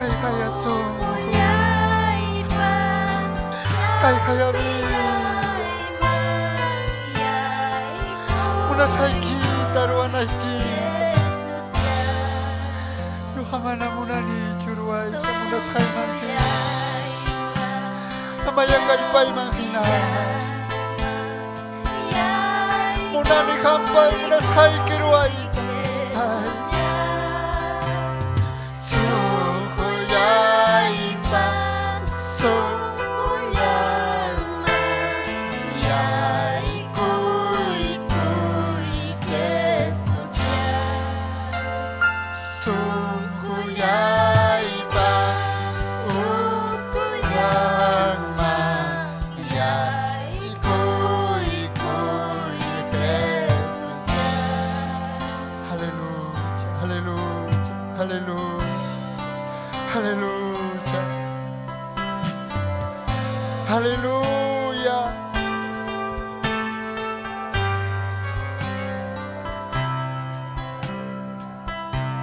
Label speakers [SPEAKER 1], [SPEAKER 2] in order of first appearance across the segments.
[SPEAKER 1] Kayqaya sunqu, kayqaya vida. Munasqaykita ruwanaykipaq. Ñuqa mana munanichu ruwayta munasqayman hina. Amaya kallpayman hina. Munani qampa munasqayki ruwayta. Ay. Sunqullaypa sunqullanman yaykuykuy Sunqullaypa ukullanman yaykuykuy Jesuslla. Aleluya, aleluya, aleluya, aleluya. Aleluya.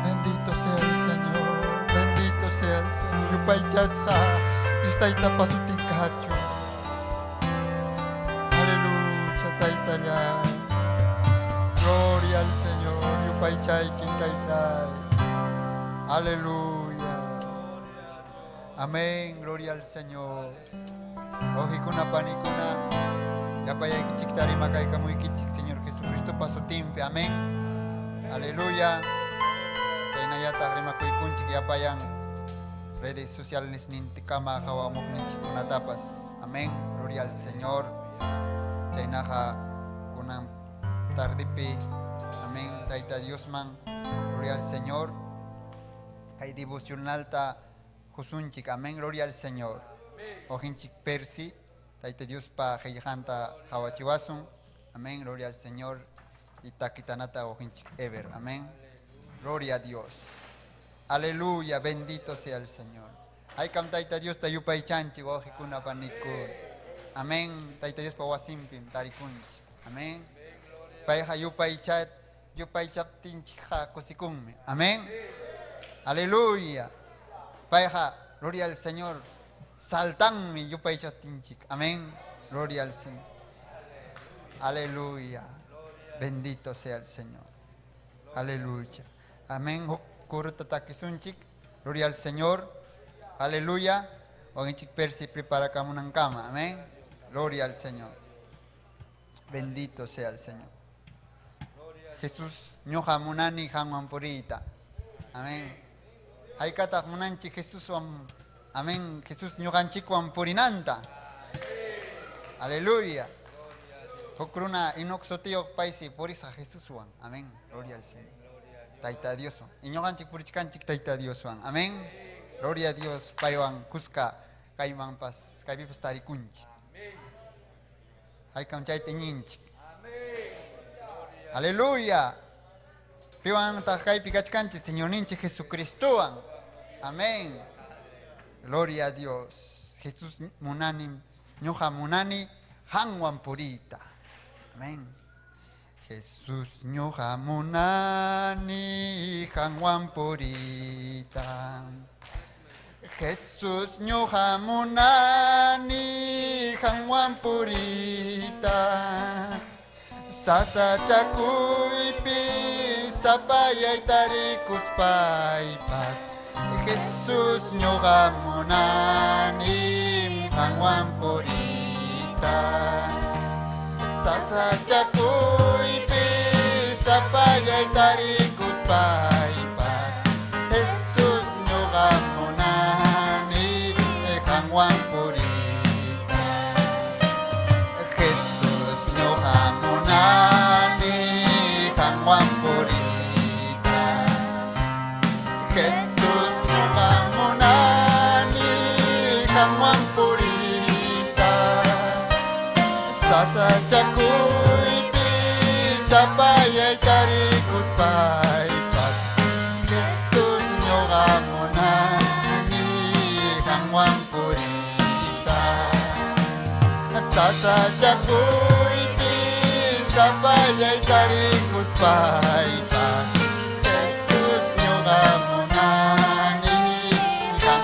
[SPEAKER 1] Bendito sea el Señor, bendito sea el Señor. Yupaychasqa Dios Tayta pasutin kachun. Aleluya, Taytallay. Gloria al Señor. Yupaychaykim Taytay. Aleluya. Amén. Gloria al Señor. Wawqikuna panikuna. Llapallaykichikta rimakaykamuykichik Señor Jesucristo pasutinpi. Amén. Aleluya. Chaynallataq rimakuykunchik llapallan redes sociales nintikama hawamuqninchikkunatapas. Amén. Gloria al Señor. Chaynaqa kunan tardipi. Amén. Tayta Diosman. Gloria al Señor. Kay devocionalta husunchik. Amén. Gloria al Señor. Wawqinchik Percy. Tayta Diospa qillqanta hawachiwasun. Amén. Gloria al Señor. Y takitanata wawqinchik Ever. Amén. Gloria a Dios. Aleluya. Bendito sea el Señor. Haykam Tayta Diosta yupaychanchik wawqikuna panikuna. Amén. Tayta Diospa wasinpim tarikunchik. Amén. Payqa yupaychat yupaychaptinchikqa kusikunmi. Amén. Aleluya. Payqa, gloria al Señor. Saltanmi yupaychaptinchik. Amén. Gloria al Señor. Aleluya. Bendito sea el Señor. Aleluya. Amén. Kuruta takisunchik. Gloria al Señor. Aleluya. Wawqinchik Percy prepara kama. Amén. Gloria al Señor. Bendito sea el Señor. Jesús, ñuqa munani qanwan puriyta. Amén. Haykataq munanchik Jesuswan. Amén. Jesús ñuqanchikwan purinanta. Aleluya. Huk runa Enoc sutiyuq paysi purisqa Jesuswan. Amén. Gloria al Señor. Tayta Dioswan. Y ñuqanchik purichkanchik Tayta Dioswan. Amén. Gloria a Dios. Paywan kuska kaymanpas kaypipas tarikunchik. Haykam chayta iñinchik. Aleluya. Piwantaq kaypi kachkanchik Señorninchik Jesucristowan. Amén. Gloria a Dios. Jesús munani, ñuqa munani qanwan puriyta. Amén. Jesús ñuqa munani qanwan puriyta. Jesús ñuqa munani qanwan puriyta. Sasachakuypi sapallay tarikuspaypas. Jesús ñuqa munani qanwan puriyta. Sasachakuypi sapallay tarikuspaypas. Jesús ñuqa munani qanwan puriyta. Jesús ñuqa munani qanwan puriyta. Jesús ñuqa munani qanwan puriyta. Sasachakuypi sapallay tarikuspaypas. Jesús ñuqa munani qanwan puriyta. Sasachakuypi sapallay tarikuspaypas. Jesús ñuqa munani qanwan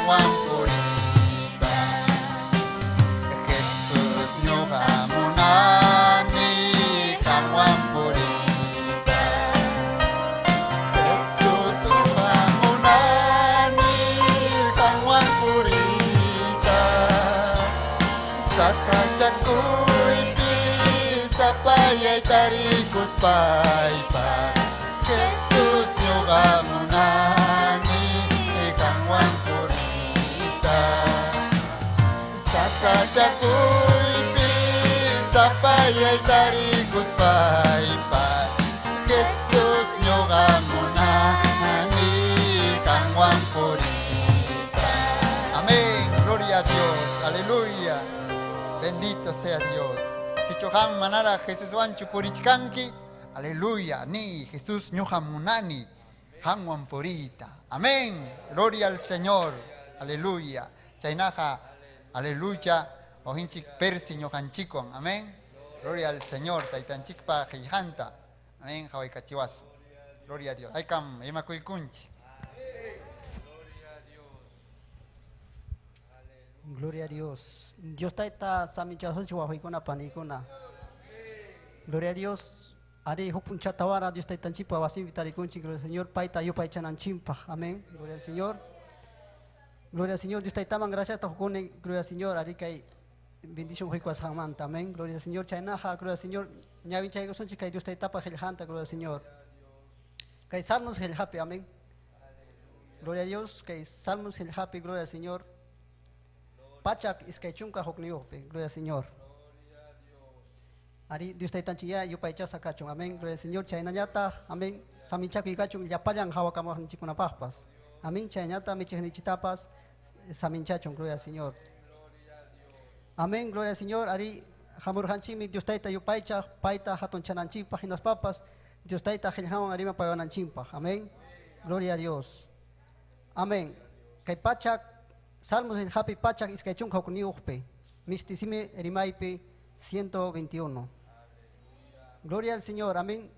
[SPEAKER 1] Sapayay tarikuspaypas Jesús ñuqa munani qanwan puriyta. Sasachakuypi sapayay tarikuspaypas Jesús ñuqa munani qanwan puriyta. Amén. Gloria a Dios. Aleluya. Bendito sea Dios. Sichu qam manara Jesuswanchu purichkanki. Aleluya. Ni Jesús ñuqa munani qanwan puriyta. Amén. Gloria al Señor. Aleluya. Chaynaqa aleluya. Ojinchik persi ñuqanchikwan. Amén. Gloria al Señor. Taytanchikpa qillqanta. Amén. Qhawaykachiwasun. Gloria a Dios. Haykam imakuykunchik.
[SPEAKER 2] Gloria a Dios. Dios tayta saminchasunchik wawqiykuna paniykuna. Gloria a Dios. Ari huk p'unchawtawara Dios taytanchikpa wasinpi tarikunchik. Gloria al Señor. Payta yupaychananchikpaq. Amén. Gloria al Señor. Gloria al Señor. Dios taytaman gracias hukuni. Gloria al Señor. Ari kay bendición huykuwasqanmanta. Amén. Gloria al Señor. Chaynaqa, gloria al Señor. Ñawinchaykusunchik kay Dios taytapa qillqanta. Gloria al Señor. Kay Salmos qillqapi. Amén. Gloria a Dios. Kay Salmos qillqapi. Gloria al Señor. 121pi. Gloria al Señor. Ari Dios taytanchikya yupaychasqa kachun. Amén. Gloria al Señor. Chaynañataq. Amén. Saminchakuy kachun llapallan hawakamuqninchikkunapaqpas. Amén. Chaynañataq michiqninchiktapas saminchachun. Gloria al Señor. Amén. Gloria al Señor. Ari hamurqanchikmi Dios tayta yupaychaq payta hatunchananchikpaq hinaspapas Dios tayta qillqawan rimapayananchikpaq. Amén. Gloria a Dios. Amén. Kay pachak Salmos qillqapi 121pi, mistisimi rimaypi 121. Gloria al Señor. Amén.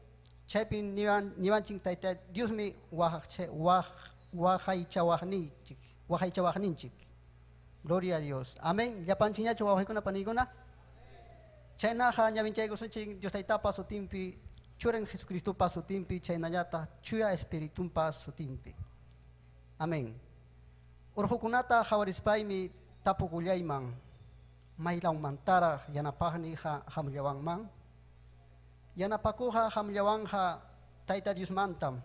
[SPEAKER 2] Chaypi niwanchik tayta Diosmi waqaychawaqninchik, waqaychawaqninchik. Gloria a Dios. Amén. Llapanchikñachu wawqiykuna paniykuna. Chaynaqa ñawinchaykusunchik Dios taytapa sutinpi, Churin Jesucristopa sutinpi, chaynallataq Chuya Espiritunpa sutinpi. Amén. Urqukunata qhawarispaymi tapukullayman, maylawmantaraq yanapaqniy hamullawanman. Yanapakuqa hamullawanqa Tayta Diosmantam,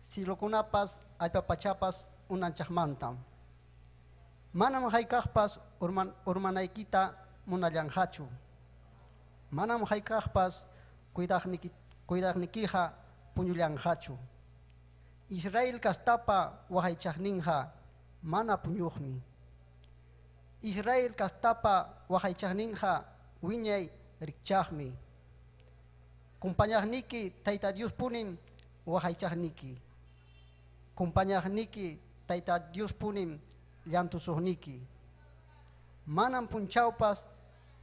[SPEAKER 2] cielokunapas allpa pachapas unanchaqmantam. Manam hayk'aqpas urmanaykita munallanqachu. Manam hayk'aqpas cuidaqnikiqa puñullanqachu. Israel kastapa waqaychaqninqa mana puñuqmi. Israel kastapa waqaychaqninqa wiñay rikchaqmi. Kumpañaqniki Tayta Dios punim waqaychaqniki. Kumpañaqniki Tayta Dios punim llantusuqniki. Manam punchawpas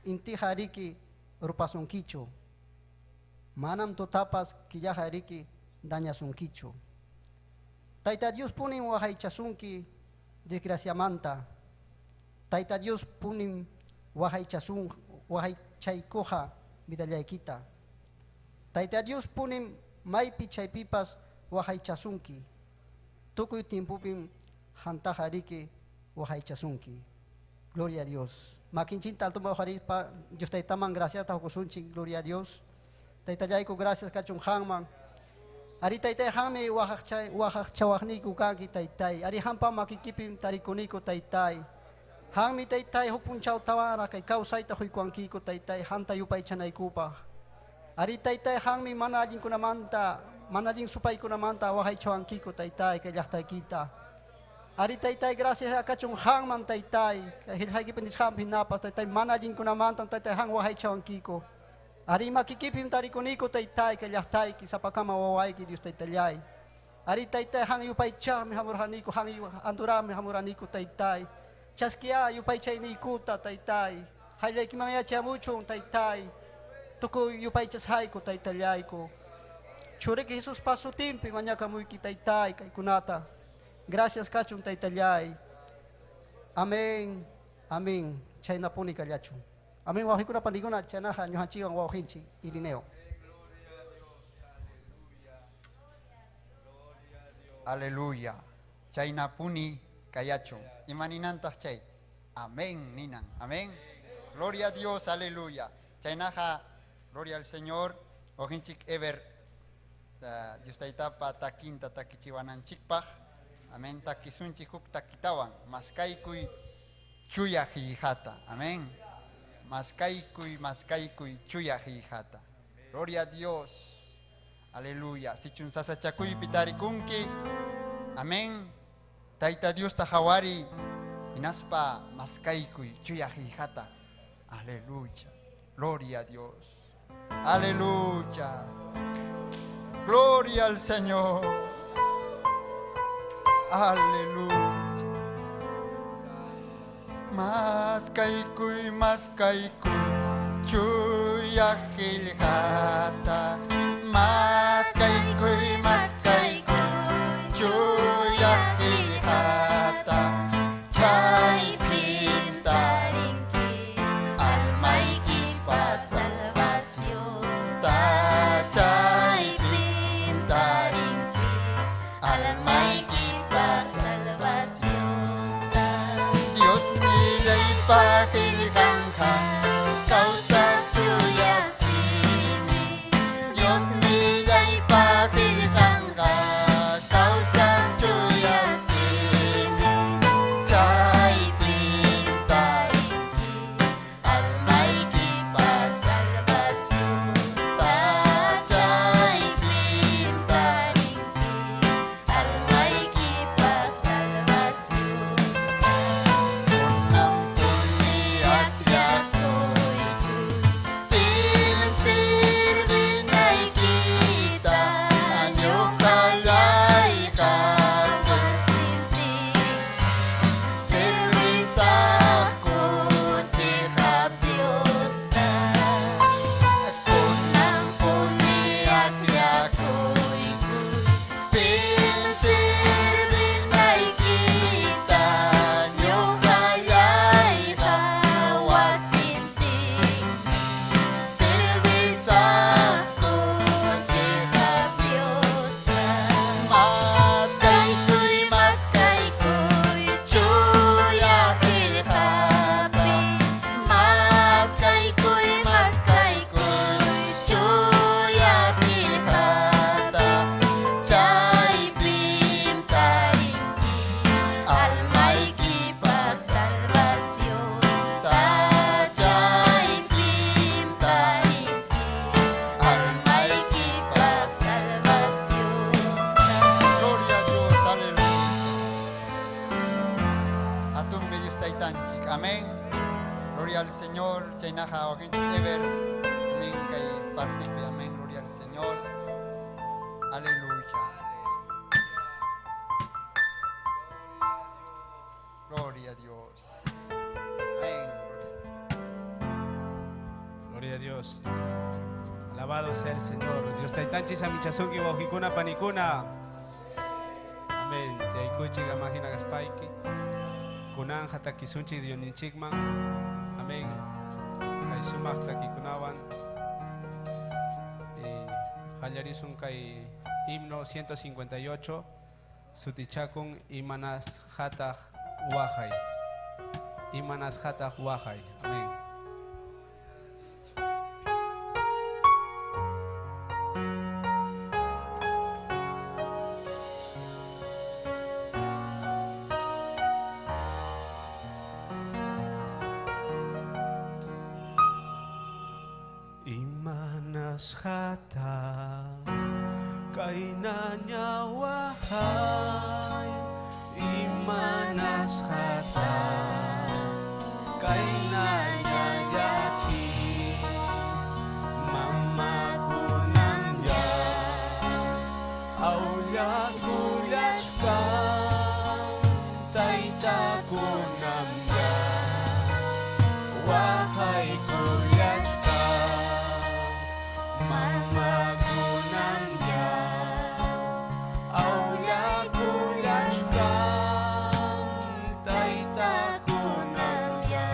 [SPEAKER 2] intiqa riki rupasunkichu. Manam tutapas killaqa riki dañasunkichu. Tayta Dios punim waqaychasunki desgraciamanta. Tayta Dios punim waqaychaykuqa vidallaykita. Tayta Dios punim maypi chaypipas waqaychasunki. Tukuy tiempopim hantaqa riki waqaychasunki. Gloria a Dios. Makinchinta altuma uqarispa Dios taytaman graciasta hukusunchik. Gloria a Dios. Taytallayku gracias kachun qanman. Ari taytay qanmi waqaqchawaqniyku kanki taytay. Ari hampa makikipim tarikuniku taytay. Hanmi taytay huk punchawtawanraq kay kawsayta huykuwankiku taytay hanta yupaychanaykupaq. Ari taytay hanmi mana allinkunamanta, mana allin supaykunamanta waqaychawankiku taytay kay llaqtaykita. Ari taytay gracias kachun hanman taytay. Kay qillqaykipi nisqanpi hinapas taytay mana allinkunamanta taytay han waqaychawankiku. Ari makikipim tarikuniku taytay kay llaqtayki sapakama wawayki Dios taytallay. Ari taytay han yupaychaqmi hamurqaniku han anduraqmi hamuraniku taytay. Chaskia yupaychayniykuta taytay. Hayllaykiman yachamuchun taytay. Tukuy yupaychashayku taytallayku. Churiki Jesuspa sutinpi mañakamuyki taytay kaykunata. Gracias kachun taytallay. Amén. Amén. Chaynapuni kallachun. Amén. Wawqiykuna paniykuna chaynaqa ñuqanchikwan wawqinchik Irineo.
[SPEAKER 1] Aleluya. Chaynapuni kayachun. Imaninantaq chay. Amén ninan. Amén. Gloria a Dios. Aleluya. Chaynaqa Gloria al Señor. Ojinchik Ever Dios taytapa takinta takichiwananchikpaq. Amén. Takisunchik huk takitawan. Maskaykuy chuya hijata. Amén. Maskaykuy, maskaykuy chuya hijata. Gloria a Dios. Aleluya. Sichun sasachakuypi tarikunki. Amén. Tayta Dios tahawari. Hinaspa maskaykuy chuya hijata. Aleluya. Gloria a Dios. Aleluya. Gloria al Señor. Aleluya. Maskaykuy, maskaykuy, chuya qillqata. Maskaykuy, maskaykuy, chuya qillqata. Chaypim
[SPEAKER 3] tarinki almaykipa salvacionta.
[SPEAKER 1] Chaypim
[SPEAKER 3] tarinki almaykipa salvacionta.
[SPEAKER 1] Dios nillaypa qillqanqa kawsaq
[SPEAKER 3] chuya simi.
[SPEAKER 1] Dios nillaypa qillqanqa kawsaq chuya simi.
[SPEAKER 3] Chaypim tarinki almaykipa salvacionta. Chaypim tarinki almaykipa salvacionta.
[SPEAKER 1] Kunanpuni
[SPEAKER 3] Akllakuyku
[SPEAKER 1] Pim sirvinaykita ñuqallayqa servisaqku
[SPEAKER 3] chiqap Diosta.
[SPEAKER 1] Kunanpuni
[SPEAKER 3] Akllakuyku
[SPEAKER 1] Pim sirvinaykita ñuqallayqa
[SPEAKER 3] wasinpi
[SPEAKER 1] servisaqku
[SPEAKER 3] chiqap Diosta.
[SPEAKER 1] Maskaykuy,
[SPEAKER 3] Maskaykuy
[SPEAKER 1] chuya qillqata. Maskaykuy, maskaykuy, chuya qillqata. Chaypim
[SPEAKER 3] tarinki almaykipa salvacionta. Chaypim tarinki almaykipa salvacionta.
[SPEAKER 1] Gloria a Dios, aleluya. Atumbe Dios taytanchik. Amén. Gloria al Señor. Chaynaja waqinchik Ever. Amén. Kay partipi. Amén. Gloria al Señor. Aleluya. Gloria a Dios. Amén.
[SPEAKER 4] Gloria a Dios. Alabado sea el Señor. Dios taytanchis amichasunki wawqikuna panikuna. Amén. Tiyaykuchik amahina kaspayki. Kunanja takisunchik Diosninchikman. Amén. Kay sumaq takikunawan. Qallarisun kay himno 158. Sutichakun imanas hataq waqay. Imanas hataq waqay. Amén.
[SPEAKER 5] Imanas hata kainanya wahai, imanas hata kainanya yaki, mama kunanya aulia kulaskan taita kunamnya wahai kulaskan mama kunamnya aulia kulaskan taita kunamnya.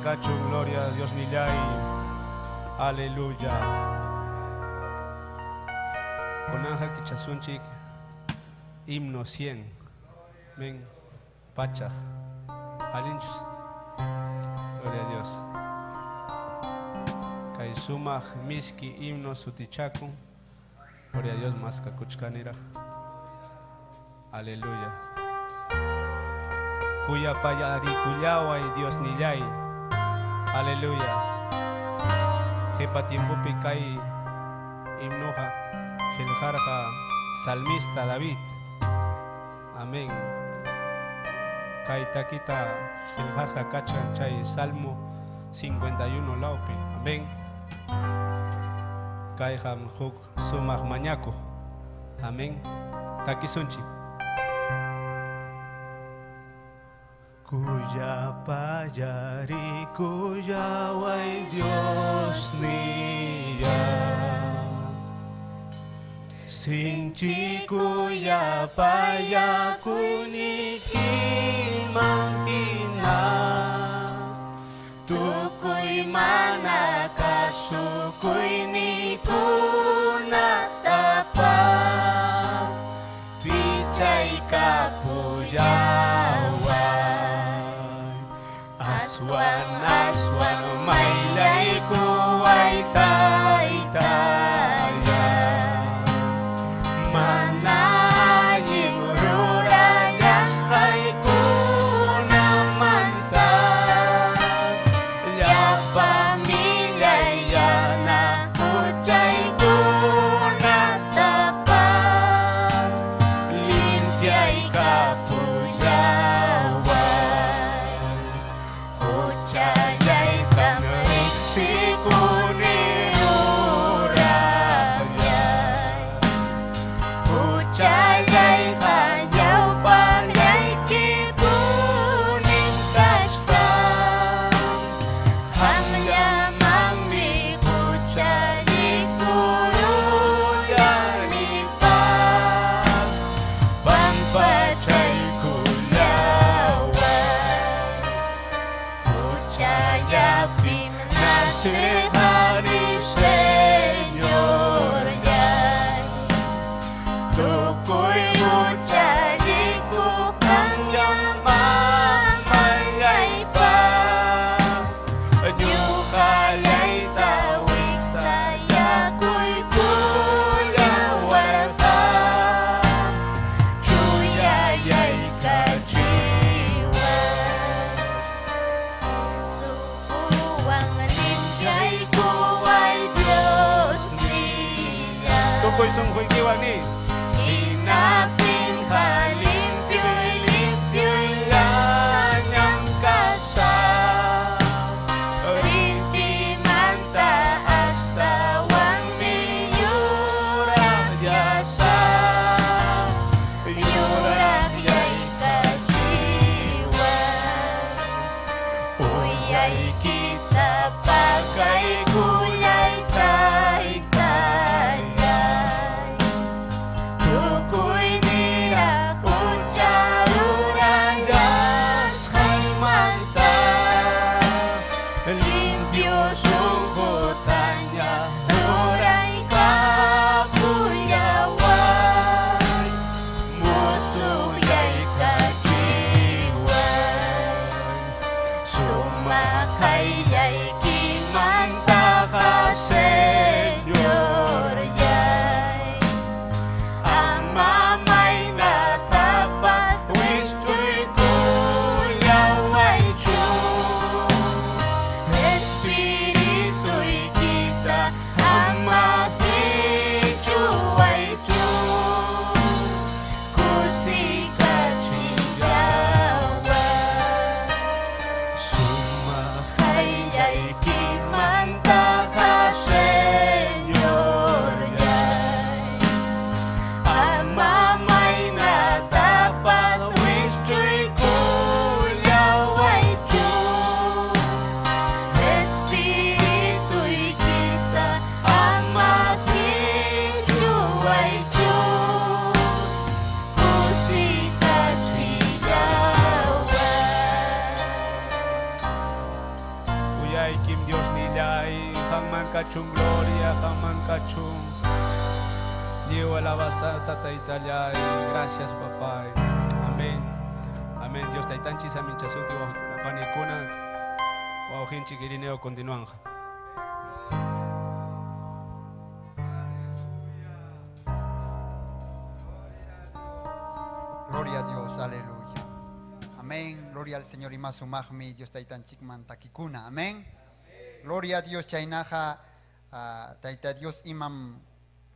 [SPEAKER 4] Kachu, gloria a Dios nillay. Aleluya. Kunanja kichasunchik himno 100. Men pachaj. Alinchus. Gloria a Dios. Kay sumaj miski himno sutichakun. Gloria a Dios más kakuchkaniraj. Aleluya. Kuyapayarikullaway Dios nillay. Aleluya. Jepa tiempopi kay himnoja qillqarqa salmista David. Amén. Kay takita qillqasqa kachkan chay Salmo 51 lawpi. Amén. Kayqam huk sumaq mañakuq. Amén. Takisunchik.
[SPEAKER 5] Kuyapayarikullaway Dios nillay. Sinchi kuyapayakunikiman hina.
[SPEAKER 3] Tukuy mana kasukuynikunatapas pichaykapuyaway.
[SPEAKER 5] Aswan aswan maylaykuway taytaya. Mana allin rurallasqaykunamanta
[SPEAKER 3] Llapa millayana huchaykunatapas limpiaykapuyaway. Huchallaytam riqsikuni uralyay. Huchallayqa ñawpaqllaykipunim kachkan. Qamllamanmi huchallikuruyanipas pampachaykullaway. Huchallapim nacerqani Señorllay. Tukuy huchallikuq qamllaman maylaypas ñuqallayta wiksayakuykullawarqa chuyayaykachiway. Suquwan limpiaykuway Dios nillay.
[SPEAKER 4] Tukuy sunquykiwan ni.
[SPEAKER 3] Hinaptinqa limpioy limpioyllañam kasaq. Rintimanta astawanmi yuraqyasaq. Yuraqyaykachiway. Uyaykita pakaykullay taytallay. Tukuy niraq hucha rurallasqaymanta limpio sunqutaña ruraykapullaway. Musuqyaykachiway. Sumaq hayllaykimantaqa Señorllay. Ama maynatapas wischuykullawaychu. Espirituykita ama qichuwaychu. Kusikachillaway.
[SPEAKER 5] Sumaq
[SPEAKER 3] Hayllaykimantaqa
[SPEAKER 4] Sapallaykim Dios nillay, qamman kachun gloria, qamman kachun. Lliw alabasata taytallay. Gracias papay. Amén. Amén. Dios taytanchis aminchasunki panikuna. Wawqinchik Irineo continuanja.
[SPEAKER 1] Gloria a Dios, aleluya. Amén. Gloria al Señor y más sumajmi, Dios taytanchikman takikuna. Amén. Gloria a Dios, chaynaja, tayta Dios imam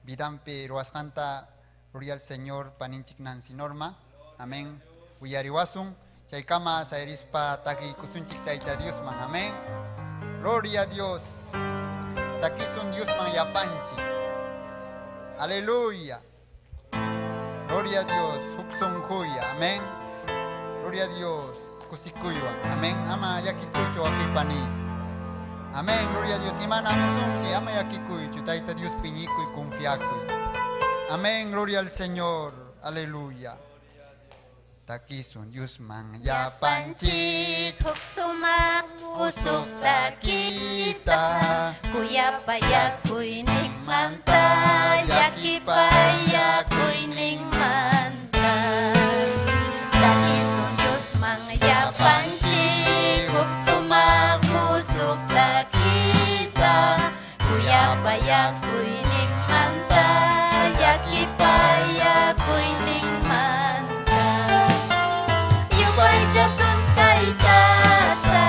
[SPEAKER 1] vidampi ruwasqanta. Gloria al Señor, paninchik Nancy Norma. Amén. Uyariwasun, chaykama sayrispa takikusunchik tayta Diosman. Amén. Gloria a Dios. Takisun Diosman yapanchik. Aleluya. Gloria a Dios, huksun huya. Amén. Gloria a Dios, kusikuywa. Amén. Ama yakikuychu akipani. Amén. Gloria a Dios. Imana amusunki, ama yakikuychu. Tayta Dios piñikuy, confiakuy. Amén. Gloria al Señor. Aleluya. Takisun Dios man yapanchik.
[SPEAKER 3] Huksuma usuk takita. Kuyapayakuy nikmanta, yakipayakuy nikmanta. Takisun Dios man yapanchik. Huksuma usuk takita. Kuyapayakuy nikmanta, yakipayakuy nikmanta. Yupaychasun taytata,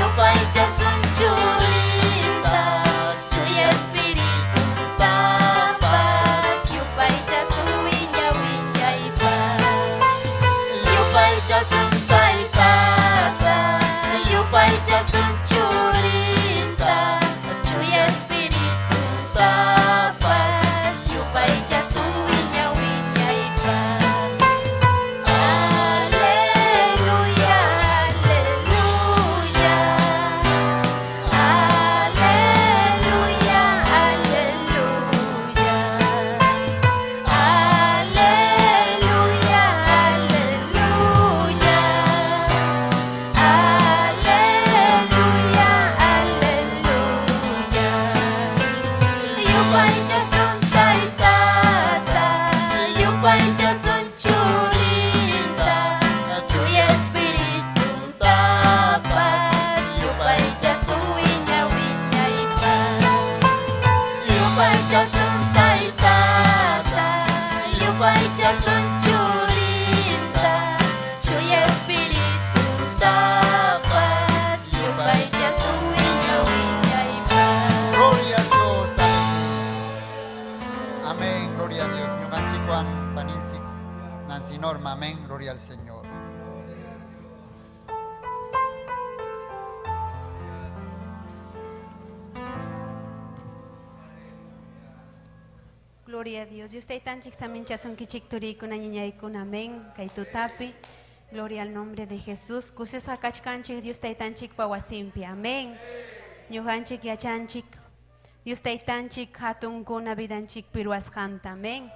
[SPEAKER 3] yupaychasun churinta, chuya espirituntapas, yupaychasun wiña wiñaypas. Yupaychasun taytata, yupaychasun churinta, chuya espirituntapas, yupaychasun wiña wiñaypas. Aleluya, aleluya, aleluya, aleluya, aleluya, aleluya, aleluya, aleluya. Yupaychasun taytata, yupaychasun churinta, chuya espirituntapas, yupaychasun wiña wiñaypas. Yupaychasun taytata, yupaychasun churinta, chuya espirituntapas, yupaychasun wiña wiñaypas.
[SPEAKER 1] Gloria a Dios. Amén. Gloria a Dios. Ñuqanchikwan paninchik Nancy Norma. Amén. Gloria al Señor.
[SPEAKER 6] Gloria a Dios. Dios taytanchik saminchasunkichik turikuna ñañaykuna. Amén. Kay tutapi. Gloria al nombre de Jesús. Kusisqa kachkanchik Dios taytanchikpa wasinpi. Amén. Ñuqanchik yachanchik. Dios taytanchik hatunkuna vidanchikpi ruwasqanta. Amén.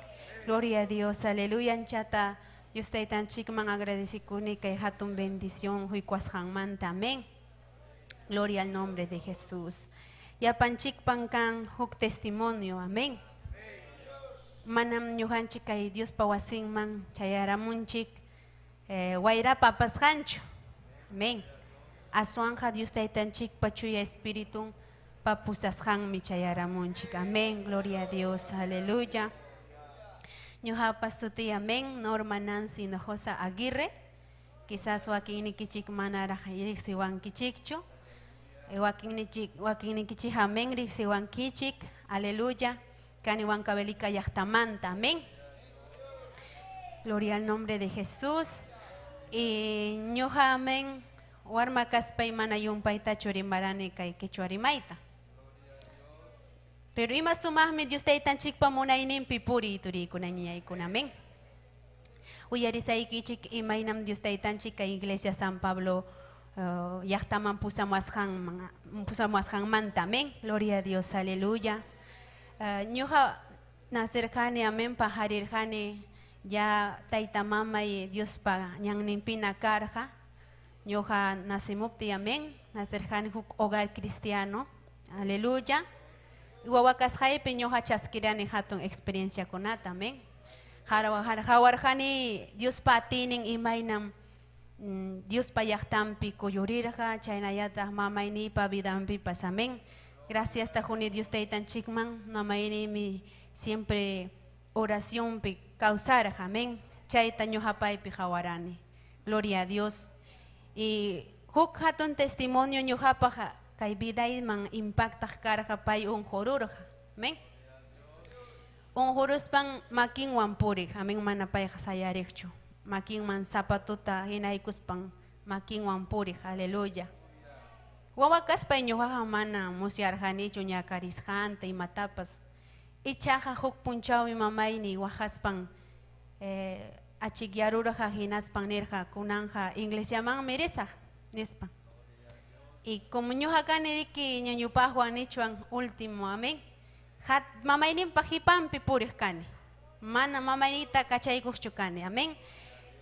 [SPEAKER 6] Gloria a Dios. Aleluya. Anchata Dios taytanchikman agradecikuni kay hatun bendición huykuasqanmanta. Amén. Gloria al nombre de Jesús. Yapanchikpan kan huk testimonio. Amén. Manam ñuqanchik kay Diospa wasinman chayaramunchik, wayrapa apasqanchu. Amén. Aswanja Dios taytanchikpa chuya espiritun papusasqanmi chayaramunchik. Amén. Gloria a Dios. Aleluya. Ñuqapas sutiy amén. Norma Nancy Hinojosa Aguirre. Quizás wakinnikichik manaraq riqsiwankichikchu. Wakinnikichik amén riqsiwankichik. Aleluya. Kani Huancavelica llaqtamanta. Amén. Gloria al nombre de Jesús. Y ñuqa amén. Warma kaspay mana yumpaytachu rimarani kay quechua rimayta. Pero ima sumaqmi Dios taytanchikpa munayninpi puriy turikuna ñañaykuna. Amén. Uyarisaykichik imaynam Dios taytanchik kay Iglesia San Pablo llaqtaman pusamuasqanmanta. Amén. Gloria a Dios. Aleluya. Ñuqa nacerqani, amén, pajarirqani, ya tayta mamay Diospa ñanninpina karqa. Ñuqa nacimuptiy, amén. Nacerjani huk hogar cristiano. Aleluya. Wawa kasqaypi ñuqa chaskirani hatun experienciakunata, amén. Hawarjani Diospa atiynin imaynam Diospa llaqtanpi kuyurirqa, chaynallataq mamayniypa vidanpipas, amén. Gracias tajuni Dios taytanchikman, mamayniymi siempre oracionpi kawsarqa, amén. Chayta ñuqapaypi hawarani. Gloria a Dios. Y huk hatun testimonio ñuqapaq kay vidayman impactaq karqa pay unqururqa, amén. Unquruspan makinwan puriq, amén, mana payqa sayariqchu. Makinman zapatuta hinaykuspan makinwan puriq, aleluya. Wawa kaspay ñuqaqa mana musyarqanichu ñakarisqanta imatapas. Ichaqa huk punchawmi mamayni waqaspan achikyarurqa hinaspan nirqa kunanja iglesiamanmi risaq nispa. Y como ñuqa kani riki ñuñupaqwan nichwan último, amén. Mamayninpa qipanpi puriq kani. Mana mamaynita kachaykuqchu kani, amén.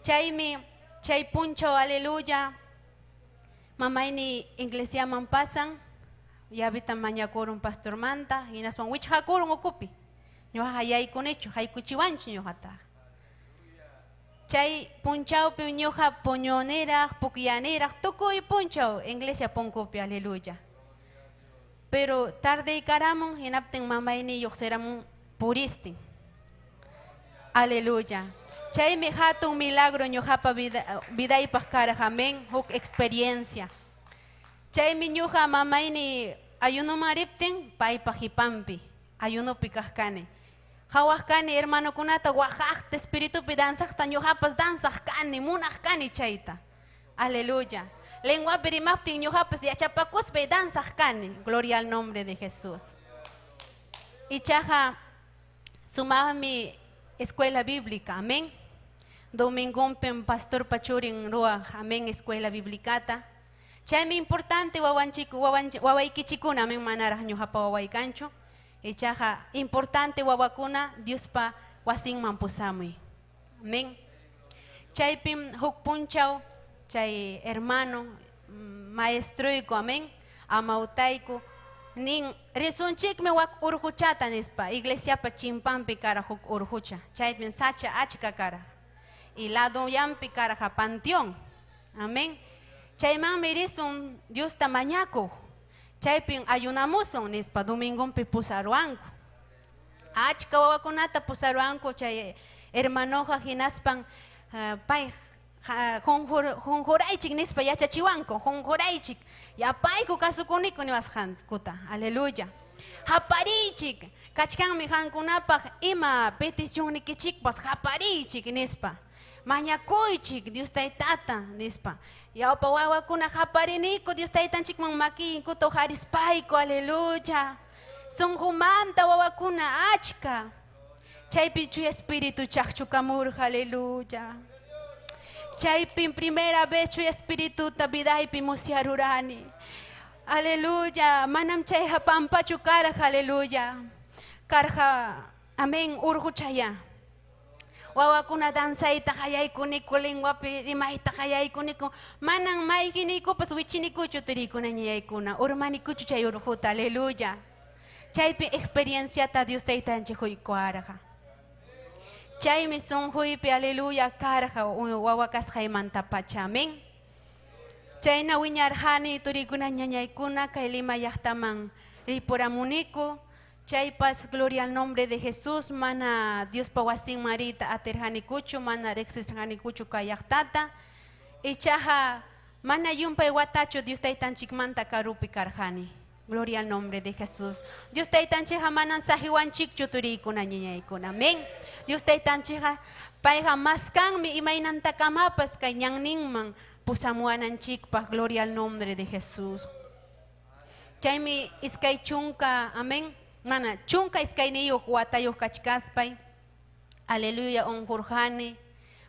[SPEAKER 6] Chaymi chay punchaw, aleluya, mamayni iglesiaman pasan, llavita mañakurun pastormanta, hinaspan wichqakurun ukupi. Ñuqaqa yaykunichu, haykuchiwanchu ñuqataqa. Chay punchawpi ñuqa puñuniraq, pukyaniraq, tukuy punchaw iglesia punkupi, aleluya. Pero tardeykaramun, hinaptin mamayni lluqsiramun puristin. Aleluya. Chaymi hatun milagro ñuqapa vidaypaq karqa, amén, huk experiencia. Chaymi ñuqa mamayni ayunuman riptin, paypa qipanpi, ayunupi kaq kani. Hawaq kani hermanokunata waqaqta espiritupi danzaqta ñuqapas danzaq kani, munaq kani chayta. Aleluya. Lenguapi rimaptin ñuqapas yachapakuspay danzaq kani. Gloria al nombre de Jesús. Ichaqa sumaqmi escuela bíblica, amén. Domingompim pastor pachurin ruwaq, amén, escuela biblicata. Chaymi importante wawaykichikuna, amén, manaraq ñuqapa wawaykanchu. Ichaqa importante wawakuna Diospa wasinman pusamuy. Amén. Chaypim huk punchaw chay hermano maestruyku, amén, amawtayku nin risunchikmi wak urquchata nispa, iglesiapa chimpanpi kara huk urqucha, chaypim sacha achka kara. Y laduyampi karaqa panteón. Amén. Chaymanmi risun Diosta mañakuq. Chaypin ayunamusun nispa domingonpi pusaruanku. Achka wawakunata pusaruanku chay hermanoqa hinaspan pay junjuraychik nispa yachachiwanku, junjuraychik. Yapayku kasukuniku niwasqankuta. Aleluya. Hapariychik, kachkanmi qankunapaq ima peticionnikichikpas hapariychik nispa. Mañakuychik Dios taytata nispa. Yawpa wawakuna hapariniku Dios taytanchikman makiykuta uqarispayku, aleluya. Sunqumanta wawakuna achka. Chaypi chuya espíritu chaqchukamurqa, aleluya. Chaypi primera vez chuya espírituta vidaypi musyarurani. Aleluya, manam chayqa pampachu karqa, aleluya. Karqa, amén, urquchaya. Wawakuna danzayta qallaykuniku, lenguapi rimayta qallaykuniku, manan mayqinikupas wichinikuchu turikuna ñayaykuna, urmanikuchu chay urquta, aleluya. Chaypi experienciata Dios taytanchik huykuarqa. Chaymi sunquypi, aleluya, karqa wawa kasqaymantapacha, amén. Chayna wiñarqani turikuna ñañaykuna kay Lima llaqtaman ripuramuniku. Chaypas, gloria al nombre de Jesús, mana Diospa wasinman riyta atirqanikuchu, mana riqsisqanikuchu kay llaqtata. Ichaqa mana llumpay watachu Dios taytanchikmanta karupi karqani. Gloria al nombre de Jesús. Dios taytanchikqa manan saqiwanchikchu turikuna ñañaykuna. Amén. Dios taytanchikqa payqa maskanmi imaynantakamapas kay ñanninman pusamuwananchikpaq. Gloria al nombre de Jesús. Chaymi iskay chunka, amén. Mana chunka iskayniyuq watayuq kachkaspay, aleluya, unqurqani.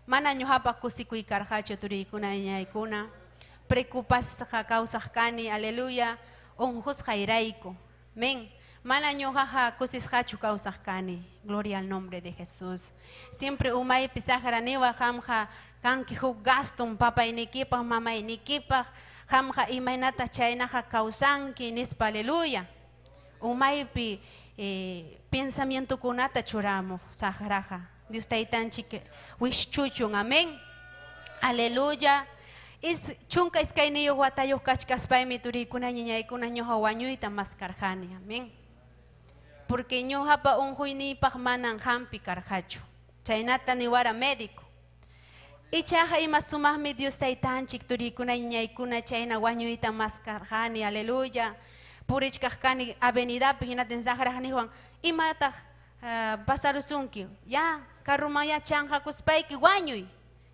[SPEAKER 6] Mana ñuqapaq kusikuy karqachu turiykuna ñañaykuna. Preocupasqa kawsaq kani, aleluya, unqusqayrayku. Amén. Mana ñuqaqa kusisqachu kawsaq kani. Gloria al nombre de Jesús. Siempre umaypi saqra niwaq qamqa kanki huk gaston papaynikipaq, mamaynikipaq, qamqa imaynata chaynaqa kawsanki nispa, aleluya. Umaypi pensamientokunata churamuq saqraqa. Dios taytanchik wischuchun, amén. Aleluya. 12 watayuq kachkaspaymi turiykuna ñañaykuna ñuqa wañuyta maskarqani, amén. Porque ñuqapa unquyniypaq manan hampi karqachu. Chaynata niwara médico. Ichaqa ima sumaqmi Dios taytanchik turiykuna ñañaykuna chayna wañuyta maskarqani, aleluya. Purichkaq kani avenidapi hinatin saqraq niwan imataq pasarusunki, ya carruman ya chanqakuspayki wañuy.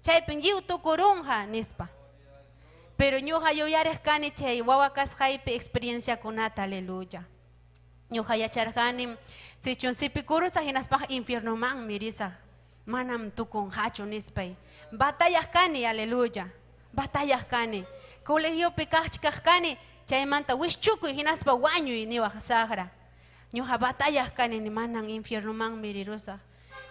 [SPEAKER 6] Chaypin lliw tukurunqa nispa. Pero ñuqa yuyariq kani chay wawa kasqaypi experienciakunata, aleluya. Ñuqa yacharqani sichun sipikurusaq hinaspaqa infiernomanmi risaq. Manam tukunqachu nispay. Batallaq kani, aleluya. Batallaq kani. Colegiopi kachkaq kani, chaymanta wischukuy hinaspa wañuy niwaq saqra. Ñuqa batallaq kani ni manan infiernomanmi rirusaq.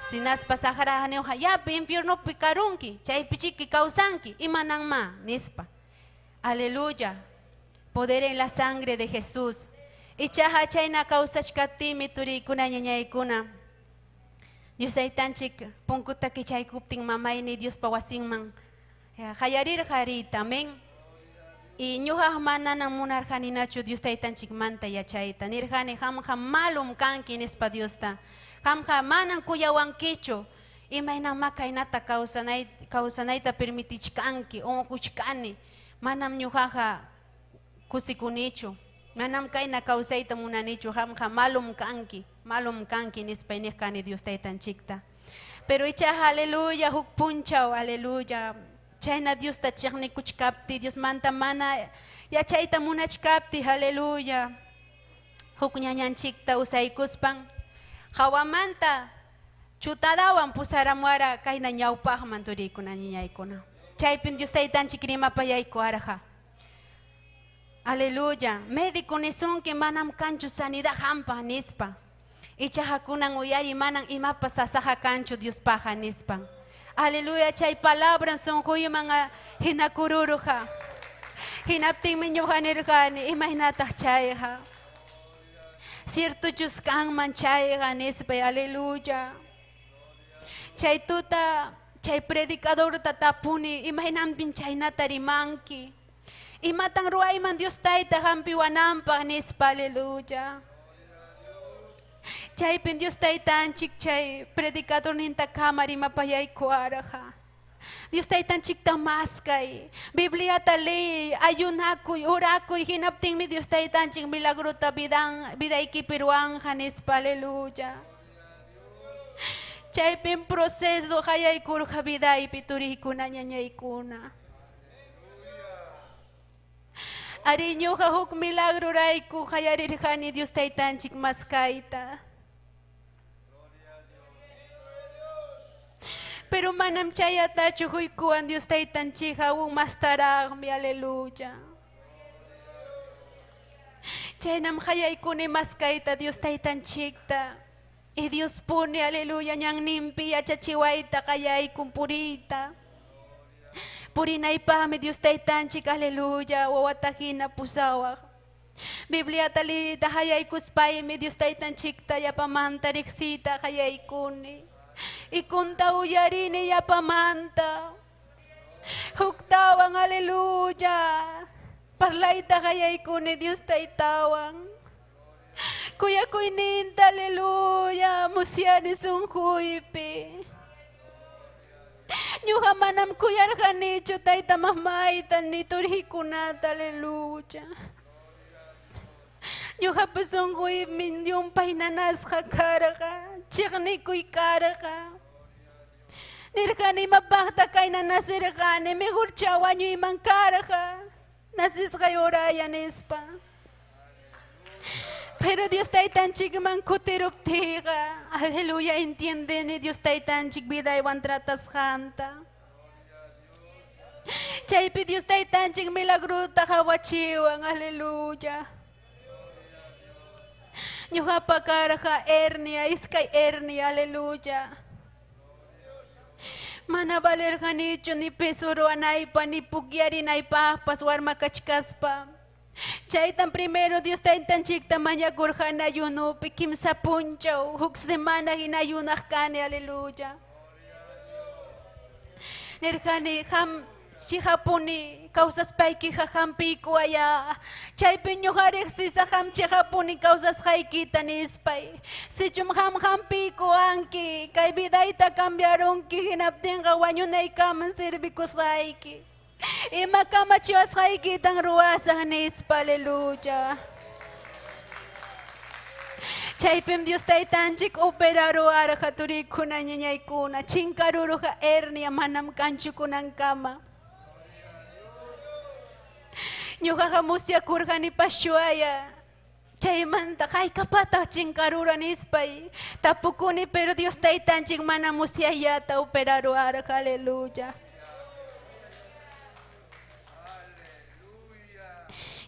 [SPEAKER 6] Sinaspa saqra niwaq yapi infiernopi karunki, chaypi chiki kawsanki, imananma nispa. Aleluya. Poder en la sangre de Jesús. Ichaqa chayna kawsachkaptinmi turiykuna ñañaykuna. Dios taytanchik punkuta kichaykuptin mamayni Diospa wasinman qallarirqa riyta, amén. Y ñuqaq manana munarqaninachu Dios taytanchikmanta yachayta. Nirqani qamqa malum kanki nispa Diosta. Qamqa manan kuyawankichu. Imaynamá kaynata kawsanayta permitichkanki, unquchkani. Manam ñuqaqa kusikunichu. Manam kayna kawsayta munanichu. Qamqa malum kanki nispa niq kani Dios taytanchikta. Pero ichaqa aleluya huk punchaw, aleluya. Chayna Diosta chiqnikuchkapti, Diosmanta mana yachayta munachkapti, aleluya. Huk ñañanchikta usaykuspan hawamanta chutadawan pusaramuara kayna ñawpaqman turiykuna ñañaykuna. Chaypin Dios taytanchik rimapayaykuarqa. Aleluya. Médico nisunki manam kanchu sanidad hampa nispa. Ichaqa kunan uyari manan imapas sasaqa kanchu Diospaqa nispa. Aleluya, chay palabra sunquyman hinakururuqa. Hinaptinmi ñuqa nirqani imaynataq chayqa. Ciertochus kanman chayqa nispa, aleluya. Chay tuta, chay predicadorta tapuni imaynanpin chaynata rimanki. Imatan ruwayman Dios tayta hampiwananpaq nispa, aleluya. Chaypin Dios taytanchik chay predicadorninta kama rimapayaykuarqa. Dios taytanchikta maskay, Bibliata leey, ayunakuy, orakuy, hinaptinmi Dios taytanchik milagrota vidaykipi ruwanja nispa, aleluya. Chaypin proceso hayaykurqa vidaypi turiykuna ñañaykuna. Ari ñuqa huk milagrorayku hayarirqani Dios taytanchik maskayta. Pero manam chayatachu huykuwan Dios taytanchik aún mastaraqmi, aleluya. Chaynam hayaykuni maskayta Dios taytanchikta. Y Dios pone, aleluya, ñanninpi yachachiwayta qayaykun puriyta. Purinaypaqmi Dios taytanchik, aleluya, wawata hina pusawaq. Bibliata liyta hayaykuspaymi Dios taytanchikta yapamanta riqsiyta hayaykuni. Ikunta uyarini yapamanta. Huktawan, aleluya. Parlayta hayaykuni Dios taytawan. Kuyakuyninta, aleluya, musyani sunquypi. Ñuqa manam kuyarqanichu tayta mamayta ni turiykunata, aleluya. Ñuqapa sunquymi llumpay nanasqa karqa, chiqnikuy karqa. Nirqani imapaqta kayna nasirqani, mejorcha wañuyman karqa, nasisqay uraya nispa. Pero Dios taytanchikman kutiruptiqa, aleluya, entiendeni Dios taytanchik vidaywan tratasqanta. Chaypi Dios taytanchik milagrota hawachiwan, aleluya. Ñuqapa karqa hernia, iskay hernia, aleluya. Mana valerqanichu ni peso ruwanaypa ni pukyarinaypaqpas warma kachkaspa. Chaytam primero Dios taytanchikta mañakurqani ayunupi kimsa punchaw huk semana hina ayunaq kani, aleluya. Nirqani qam chiqapuni kawsaspaykiqa hampiykuwaya. Chaypi ñuqa riqsisaq qam chiqapuni kawsasqaykita nispay. Sichum qam hampiykuwanki, kay vidayta cambiarunki hinaptinqa wañunaykaman servikusqayki. Ima kamachiwasqaykitan ruwasaq nispa, aleluya. Chaypim Dios taytanchik operaruwarqa turikuna ñañaykuna, chinkaruruqa hernia manam kanchu kunankama. Ñuqaqa musyakurqani paschuaya. Chaymanta haykapataq chinkarura nispay tapukuni, pero Dios taytanchik mana musyayllata operaruwarqa, aleluya.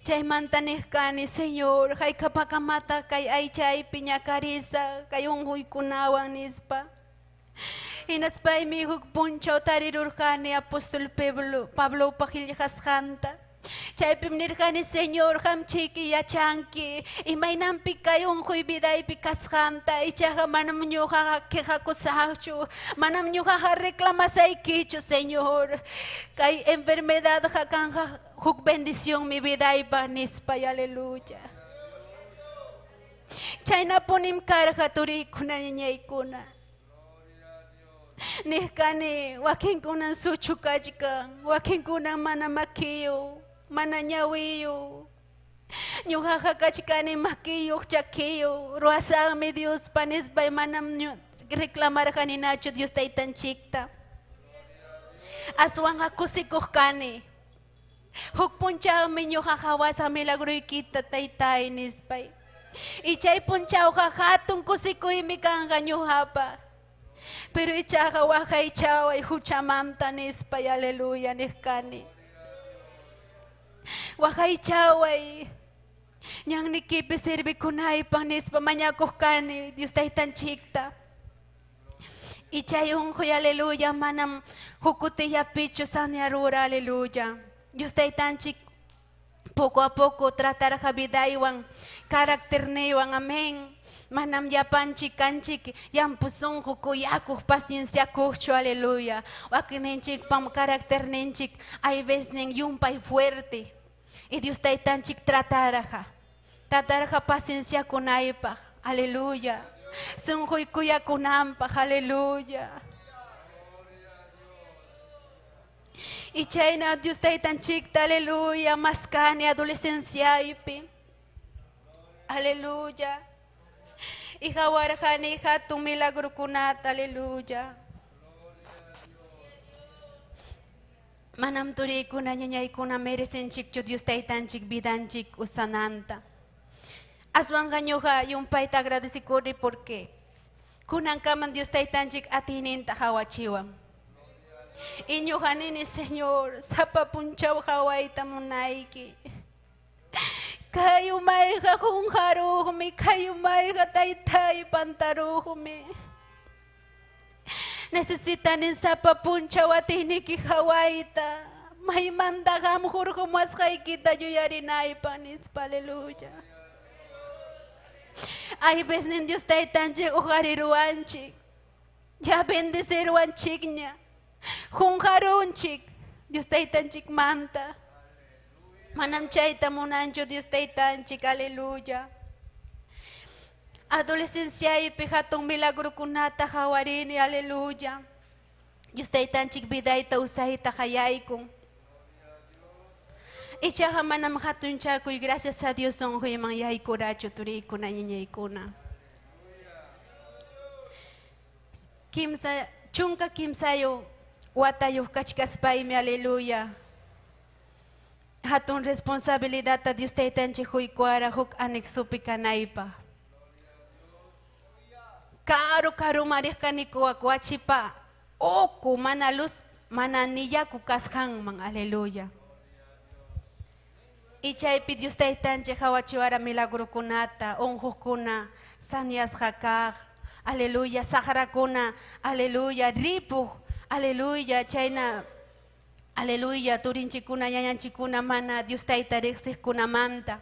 [SPEAKER 6] Chaymanta niqkani, Señor, haykapakamataq kay aychaypi ñakarisaq kay unquykunawan nispa. Hinaspaymi huk punchaw tarirurqani apóstol Pablopa qillqasqanta. Chaypim nirqani, Señor, qamchiki yachanki imaynanpi kay unquy vidaypi kasqanta, ichaqa manam ñuqaqa quejakusaqchu, manam ñuqaqa reclamasaykichu, Señor. Kay enfermedadqa kanqa huk bendición mi vidaypaq nispa, aleluya. Chaynapunim karqa turikuna ñañaykuna. Niqkani wakinkunan suchu kachkan, wakinkunan mana makiyuq, mana ñawiyuq. Ñuqaqa kachkani makiyuq, chakiyuq, ruwasaqmi Diospa nispay manam reclamarqaninachu Dios taytanchikta. Aswanqa kusikuq kani. Huk punchawmi ñuqaqa wasaq milagroykita taytay nispay. Y chay punchawqa hatun kusikuymi kanqa ñuqapaq. Pero ichaqa waqaychaway huchamanta nispay, aleluya, niqkani. Waqaychaway ñannikipi servikunaypaq nispa mañakuq kani Dios taytanchikta. Y chay unquy, aleluya, manam hukutillapichu sanearura, aleluya. Dios taytanchik poco a poco tratarqa vidaywan, caracterniwan, amén. Manam llapanchik kanchik llampu sunqu kuyakuq pacienciakuqchu, aleluya. Wakinninchikpam caracterninchik hay veces yumpay fuerte. Y Dios taytanchik tratarqa, tratarqa pacienciakunaypaq, aleluya. Sunquy kuyakunanpaq, aleluya. Y chayna Dios taytanchikta, aleluya, maskani adolescenciaypi, aleluya. Y hawarqani hatun milagrukunata, aleluya. Manam turikuna ñañaykuna merecenchikchu Dios taytanchik vidanchik usananta. Aswanqa ñuqa yumpayta agradecikuni porque kunankaman Dios taytanchik atiyninta hawachiwan. Y ñuqa nini, Señor, sapa punchaw hawayta munayki. Kay umayqa qunqaruqmi, kay umayqa taytay pantaruqmi. Necesitani sapa punchaw atiyniki hawayta. Maymanta qam hurqumusqaykita yuyarinaypaq nispa, aleluya. Hay veces Dios taytanchik uqariruwanchik, ya bendeciruwanchikña, qunqarunchik Dios taytanchikmanta. Manam chayta munanchu Dios taytanchik, aleluya. Adolescenciaypi hatun milagrukunata hawarini, aleluya. Dios taytanchik vidayta usayta hayaykun. Ichaqa manam hatunchakuy, gracias a Dios sunquyman yaykurachu turikuna ñañaykuna. Kimsa chunka kimsayuq watayuq kachkaspaymi, aleluya. Hatun responsabilidadta Dios taytanchik huykuara huk anexopi kanaypaq. Karu karu mariq kaniku wachipa uku mana luz mana ni yaku kasqanman, aleluya. Y chaypi Dios taytanchik hawachiwara milagrokunata, unquqkuna, sanyasqa kaq, aleluya, saqrakuna, aleluya, ripuq, aleluya, chayna, aleluya, turinchikuna, ñañanchikuna, mana Dios tayta riqsiqkunamanta.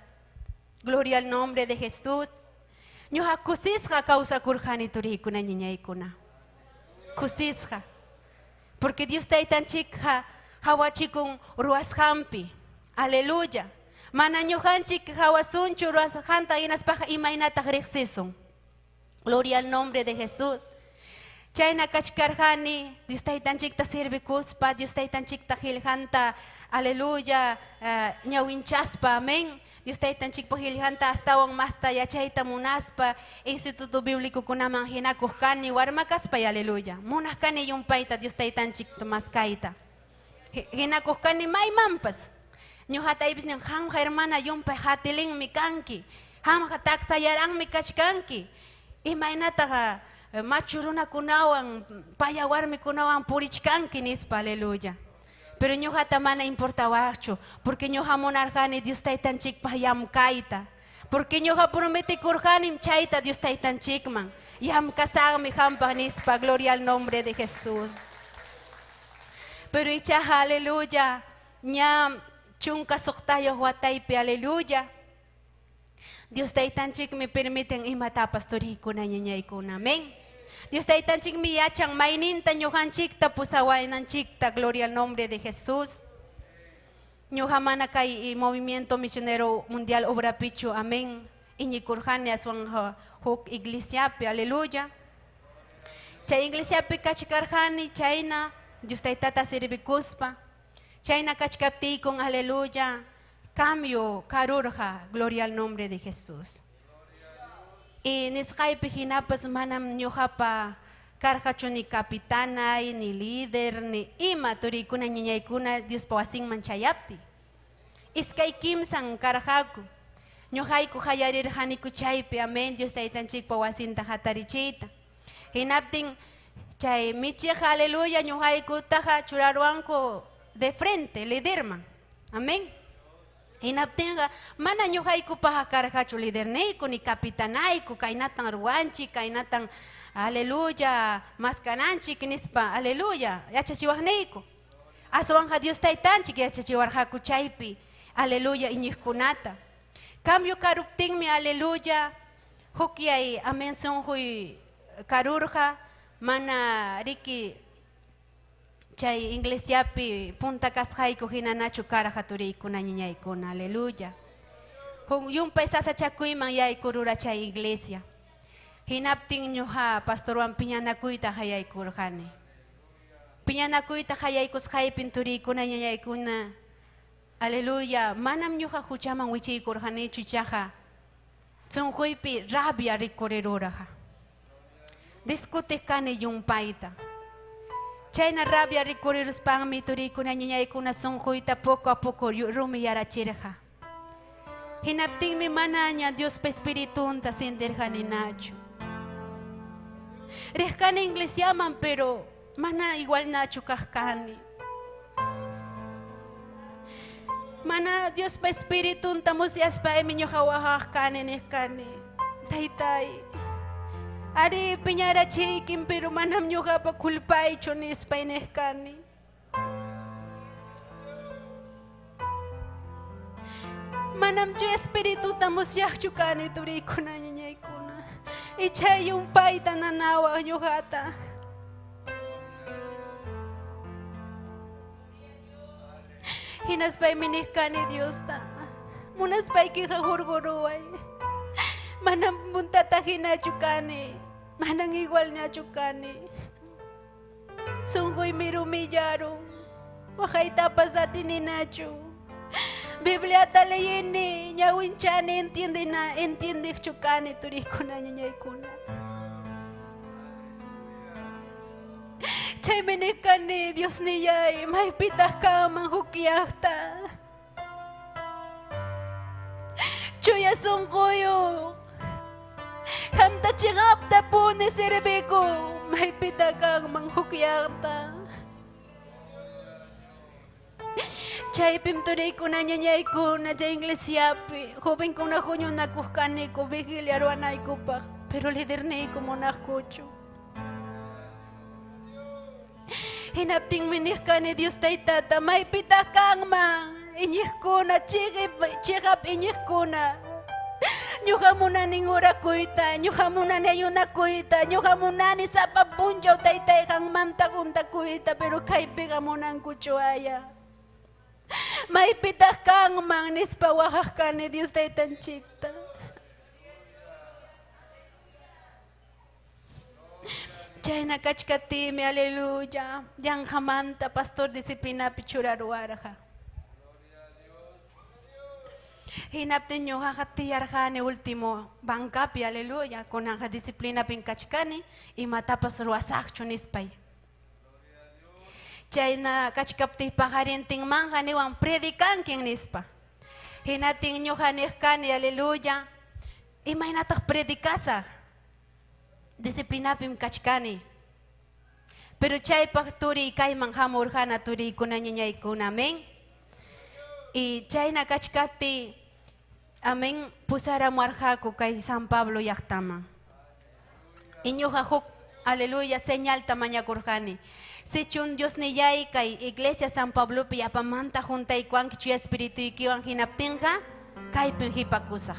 [SPEAKER 6] Gloria al nombre de Jesús. Ñuqa kusisqa kawsakurqani turiykuna ñañaykuna. Kusisqa. Porque Dios taytanchikqa hawachikun ruwasqanpi. Aleluya. Mana ñuqanchik hawasunchu ruwasqanta hinaspaqa imaynataq riqsisun. Gloria al nombre de Jesús. Chayna kachkarqani Dios taytanchikta servikuspa, Dios taytanchikta qillqanta, aleluya, ñawinchaspa, amén. Dios taytanchikpa qillqanta astawan masta yachayta munaspa, Instituto Bíblico kunaman hinakuq kani, warma kaspay, aleluya. Munaq kani yumpayta Dios taytanchikta maskayta. Hinakuq kani maymanpas. Ñuqataypis nin, qamqa hermana yumpay hatilinmi kanki, qamqa taksayaranmi kachkanki. Imaynataqa machu runakunawan, paya warmikunawan purichkanki nispa, aleluya. Pero ñuqata mana importawaqchu, porque ñuqa munarqani Dios taytanchikpaq llamkayta. Porque ñuqa prometikurqanim chayta Dios taytanchikman. Llamkasaqmi qampaq nispa, gloria al nombre de Jesús. Pero ichaqa, aleluya, ña chunka suqtayuq wataypi, aleluya. Dios taytanchikmi permiten imatapas turiykuna ñañaykuna, amén. Dios taytanchikmi yachan mayninta ñuqanchikta pusawaynanchikta, gloria al nombre de Jesús. Ñuqa mana kay movimiento misionero mundial obra pichu, amén. Iñikurqani aswan huk iglesiapi, aleluya. Chay iglesiapi kachkarqani chayna Dios taytata servikuspa. Chayna kachkaptiykun, aleluya, cambio karurqa, gloria al nombre de Jesús. Y nisqaypi hinapas manam ñuqapa karqachu ni capitanay, ni líder, ni ima turiykuna ñañaykuna Diospa wasinman chayapti. Iskay kimsan karqaku. Ñuqayku hayarirqaniku chaypi, amén, Dios taytanchikpa wasinta hatarichiyta. Hinaptin chay michiqa, aleluya, ñuqaykutaqa churaruwanku de frente, liderman. Amén. Hinaptinqa mana ñuqaykupaqa karqachu liderniyku ni capitanayku, kaynatan ruwanchik, kaynatan, aleluya, maskananchik nispa, aleluya, yachachiwaqniyku. Aswanqa Dios taytanchik yachachiwarqaku chaypi, aleluya, iñiqkunata. Cambio karuptinmi, aleluya, hukyay, amén, sunquy karurqa, mana riki chay iglesiapi punta kasqayku hinanachu karqa turiykuna ñañaykuna, aleluya. Yumpay sasachakuyman yaykurura chay iglesia. Hinaptin ñuqa pastorwan piñanakuyta hayaykurqani. Piñanakuyta hayaykusqaypin turiykuna ñañaykuna, aleluya, manam ñuqa huchaman wichiykurqanichu ichaqa sunquypi rabia rikuriruraqa. Discutiq kani yumpayta. Chayna rabia rikuriruspanmi turiykuna ñañaykuna sunquyta poco a poco rumiyarachirqa. Hinaptinmi manaña Diospa espiritunta sintirqaninachu. Riqkani iglesiaman, pero mana igualnachu kaqkani. Mana Diospa espiritunta musyaspaymi ñuqa waqaqkani niqkani. Taytay, ari piñarachiykin, pero manam ñuqapa culpaychu nispay niqkani. Manam chu espirituta musyaqchu kani turiykuna ñañaykuna. Ichay yumpayta nanawaq ñuqata. Hinaspaymi niqkani Diosta, munaspaykiqa hurquruway. Manam puntata hinachu kani, manam igualñachu kani. Sunquymi rumillarun, waqaytapas atininachu. Bibliata leyini, ñawinchani, entiendiqchu kani turiykuna ñañaykuna. Chaymi niqkani, Dios niyay, maypitaq kanman hukyaqta. Chuya sunquyuq, qamta chiqapta puni serviku, maypitaq kanman hukyaqta. Chaypim turiykuna ñañaykuna chay iglesiapi jovenkuna huñunakuq kaniku vigilia ruwanaykupaq, pero liderniyku munaqkuchu. Hinaptinmi niq kani Dios taytata, maypitaq kanman iñiqkuna, chiqap iñiqkuna. Ñuqa munani orakuyta, ñuqa munani ayunakuyta, ñuqa munani sapa punchaw taytay qanmanta juntakuyta, pero kaypiqa munankuchu aya. Maypitaq kanman nispa waqaq kani Dios taytanchikta. Chayna kachkatimi, aleluya, yanqamanta pastor disciplinapi churaruwarqa. Hinaptin ñuqaqa tiyarqani último bancapi, aleluya, kunanqa disciplinapin kachkani, imatapas ruwasaqchu nispay. Chayna kachkaptiy paqarintinmanja niwan predicankin nispa. Hinatin ñuqa niq kani, aleluya, imaynataq predicasaq? Disciplinapim kachkani. Pero chaypaq turiy kayman hamurqana turiykuna ñañaykuna, amén. Y chayna kachkaptiy, amén, pusaramuarqaku kay San Pablo llaqtaman. Y ñuqa huk, aleluya, señalta mañakurqani. Sichun Dios niyay kay iglesia San Pablopi yapamanta juntaykuanki chuya espirituykiwan hinaptinqa kaypin hipakusaq.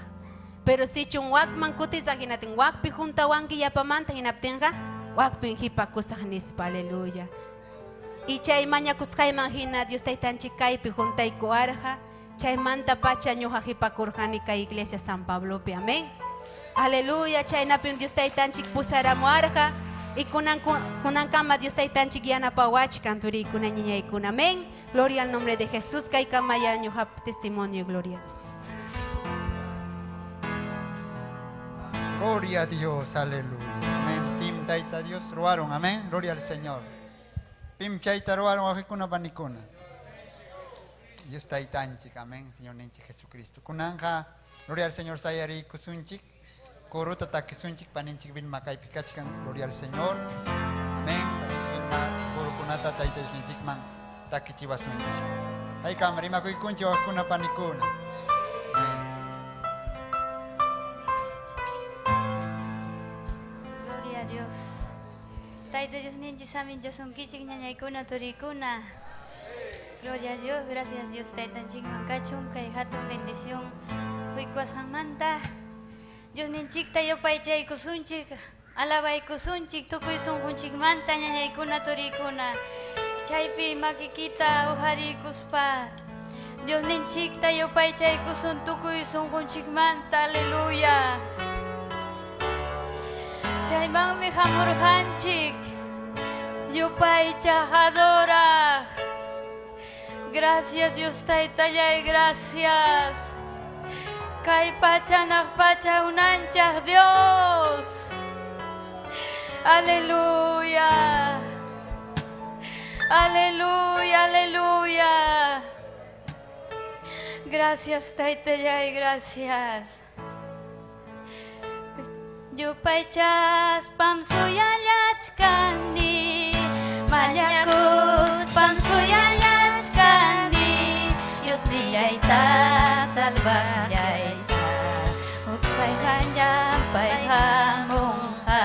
[SPEAKER 6] Pero sichun wakman kutisaq hinatin wakpi juntawanki yapamanta hinaptinqa wakpin hipakusaq nispa, aleluya. Y chay mañakusqayman hina Dios taytanchik kaypi juntaykuwarqa, chaymanta pacha ñuqa hipakurqani kay iglesia San Pablopi, amén. Aleluya, chaynapim Dios taytanchik pusaramuarqa. Y kunankama Dios taytanchik yanapawachkan turiykuna ñañaykuna, amén. Gloria al nombre de Jesús, kaykama ya ñuqa testimonio, gloria.
[SPEAKER 1] Gloria a Dios, aleluya. Amén. Pim tayta Dios ruaron, amén. Gloria al Señor. Pim chayta ruaron wajikuna panikuna. Dios taytanchik, amén. Señor ninchik Jesucristo. Kunanja, gloria al Señor sayari kusunchik. Koruta takisunchik paninchik vilma kaypikachkan, gloria al Señor. Amén. Paninchik vilma korukunata tayta Diosninchikman takichiwasunchik. Haykam rimakuykunchik wajkuna panikuna. Amén.
[SPEAKER 3] Gloria a Dios. Tayta Diosninchik saminchasunkichik ñañaykuna turikuna. Gloria a Dios, gracias Dios taytanchikman kachun kay hatun bendición huykuasqanmanta. Diosninchikta yupaychaykusunchik, alabaykusunchik, tukuy sunqunchikmanta ñañaykuna turikuna. Chaypi makikita ujariykuspa Diosninchikta yupaychaykusun tukuy sunqunchikmanta, aleluya. Chaymanmi hamurqanchik, yupaychaq adoraq. Gracias Dios taytallay, gracias. Kay pacha naq pacha unanchaq Dios. Aleluya. Aleluya, aleluya. Gracias taytallay, gracias. Yupaychaspam suyallachkani, mañakuspam suyallachkani, Dios niyayta salvayayta, utpayqañam payqamunqa.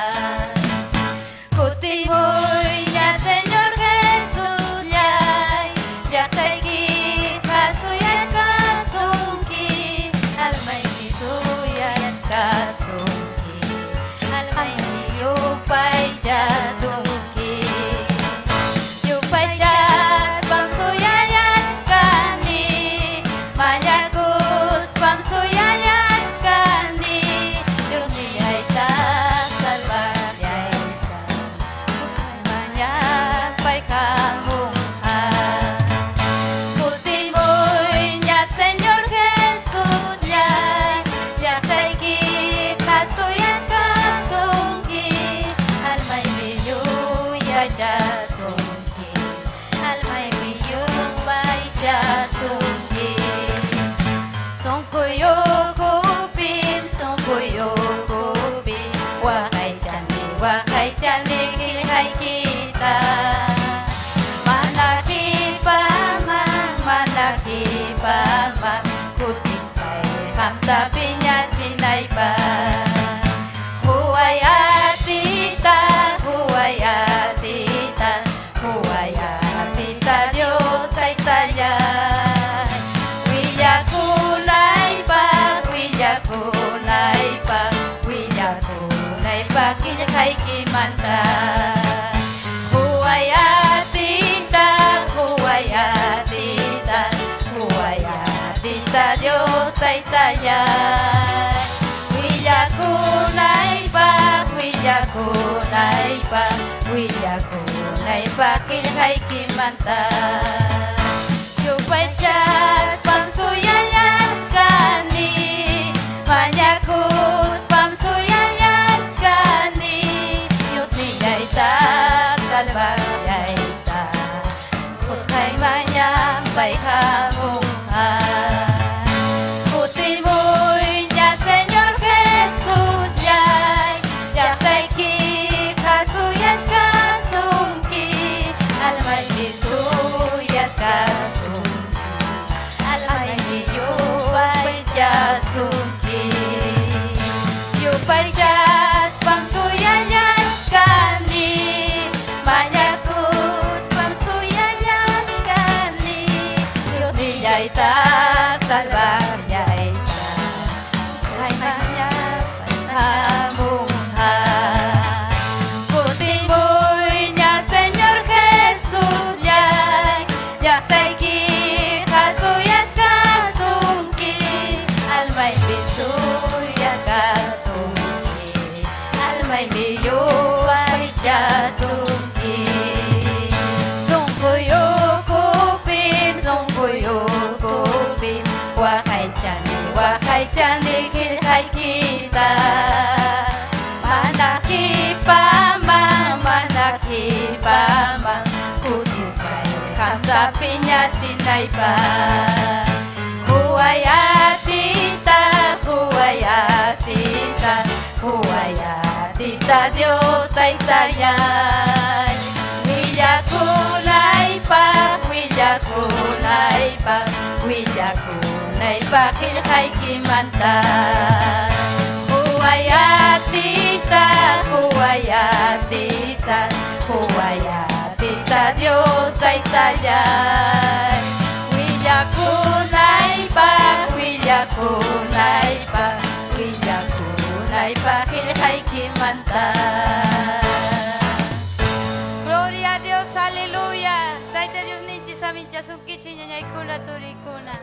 [SPEAKER 3] Kutimuyña Señor Jesusllay, llaqtaykiqa suyachkasunki, almayki suyachkasunki, almayki yupaychasunki. Yupaychaspam suyallachkani, mañakuspam suyallachkani, Dios niyayta salvayayta, utqaymañam payqamunqa. Kutimuyña Señor Jesusllay, llaqtaykiqa suyachkasunki, almaymi yuyaychasunki, almaymi yupaychasunki. Sunquyukupim, sunquyukupim, waqaychani, waqaychani qillqaykita. Mana qhipaman, mana qamta piñachinaypaq. Huway atita, huway atita, huway atita Dios taytallay. Willakunaypaq, willakunaypaq, willakunaypaq qillqaykimanta. Huway atita, huway atita, huway atita Dios taytallay. Willakunaypaq, willakunaypaq, willakunaypaq qillqaykimanta. Yupaychaspam suyallachkani, mañakuspam suyallachkani, Diosnillayta, salvaqllayta, utqaymañam pay hamunqa. Kutimuyña, Señor Jesusllay, llaqtaykiqa suyachkasunki, almayki suyachkasunki, almayki yupaychasunki. Yupaychaspam suyallachkani, mañakuspam suyallachkani, Diosnillayta, salvaqllayta, kaymaña hamunqa. Kutimuyña, Señor Jesusllay, llaqtaykiqa suyachkasunki, almaypi suyachkasunki, almaypi yupaychasunki. Sunquyukupim, sunquyukupim, waqaychani, waqaychani qillqaykita. Mana qipaman, mana qipaman, kutispay qamta piñachinaypaq. Huway atita, huway atita, huway atita Dios taytallay. Willakunaypaq, willakunaypaq, willakunaypaq qillqaykimanta. Huway atita, huway atita, huway atita Dios taytallay. Willakunaypaq, willakunaypaq, willakunaypaq qillqaykimanta. Gloria a Dios, aleluya. Tayta Dios ninchik saminchasunkichik ñañaykuna turikuna.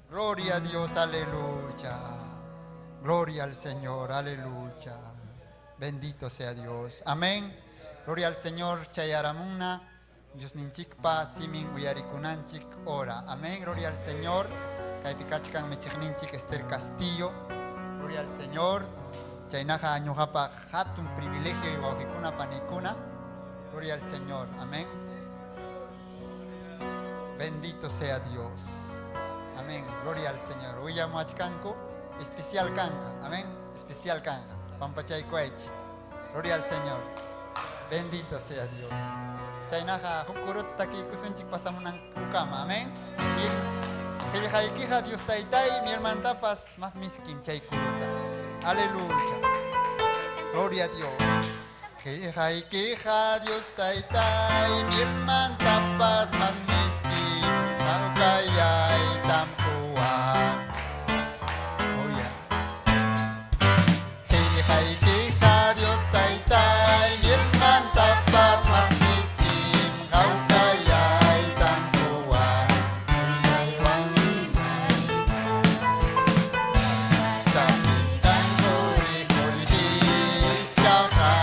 [SPEAKER 1] Gloria a Dios, aleluya. Gloria al Señor, aleluya. Bendito sea Dios. Amén. Gloria al Señor, chayaramuna. Dios ninchikpa simin uyarikunanchik ora. Amén. Gloria al Señor. Kaypi kachkan michiqninchik Esther Castillo. Gloria al Señor. Chaynaqa ñuqapa hatun privilegio y wawqikuna panikuna. Gloria al Señor. Amén. Bendito sea Dios. Amén. Gloria al Señor. Willamuachkanku especial kanja. Amén. Especial kanja. Pampachaykuaychik. Gloria al Señor. Bendito sea Dios. Chaynaqa huk kuruta takiykusunchik pasamunankukama. Amén. Qillqaykiqa Dios taytay, mi hermantapas más miskim chay kuruta. Aleluya. Gloria a Dios. Qillqaykiqa Dios taytay, mi hermantapas más miskim hawkayay tampuwan. Oh yeah. Qillqaykiqa Dios taytay, mi hermantapas más miskim hawkayay tampuwan. Chapitan quri qullqichaqa.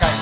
[SPEAKER 1] Kay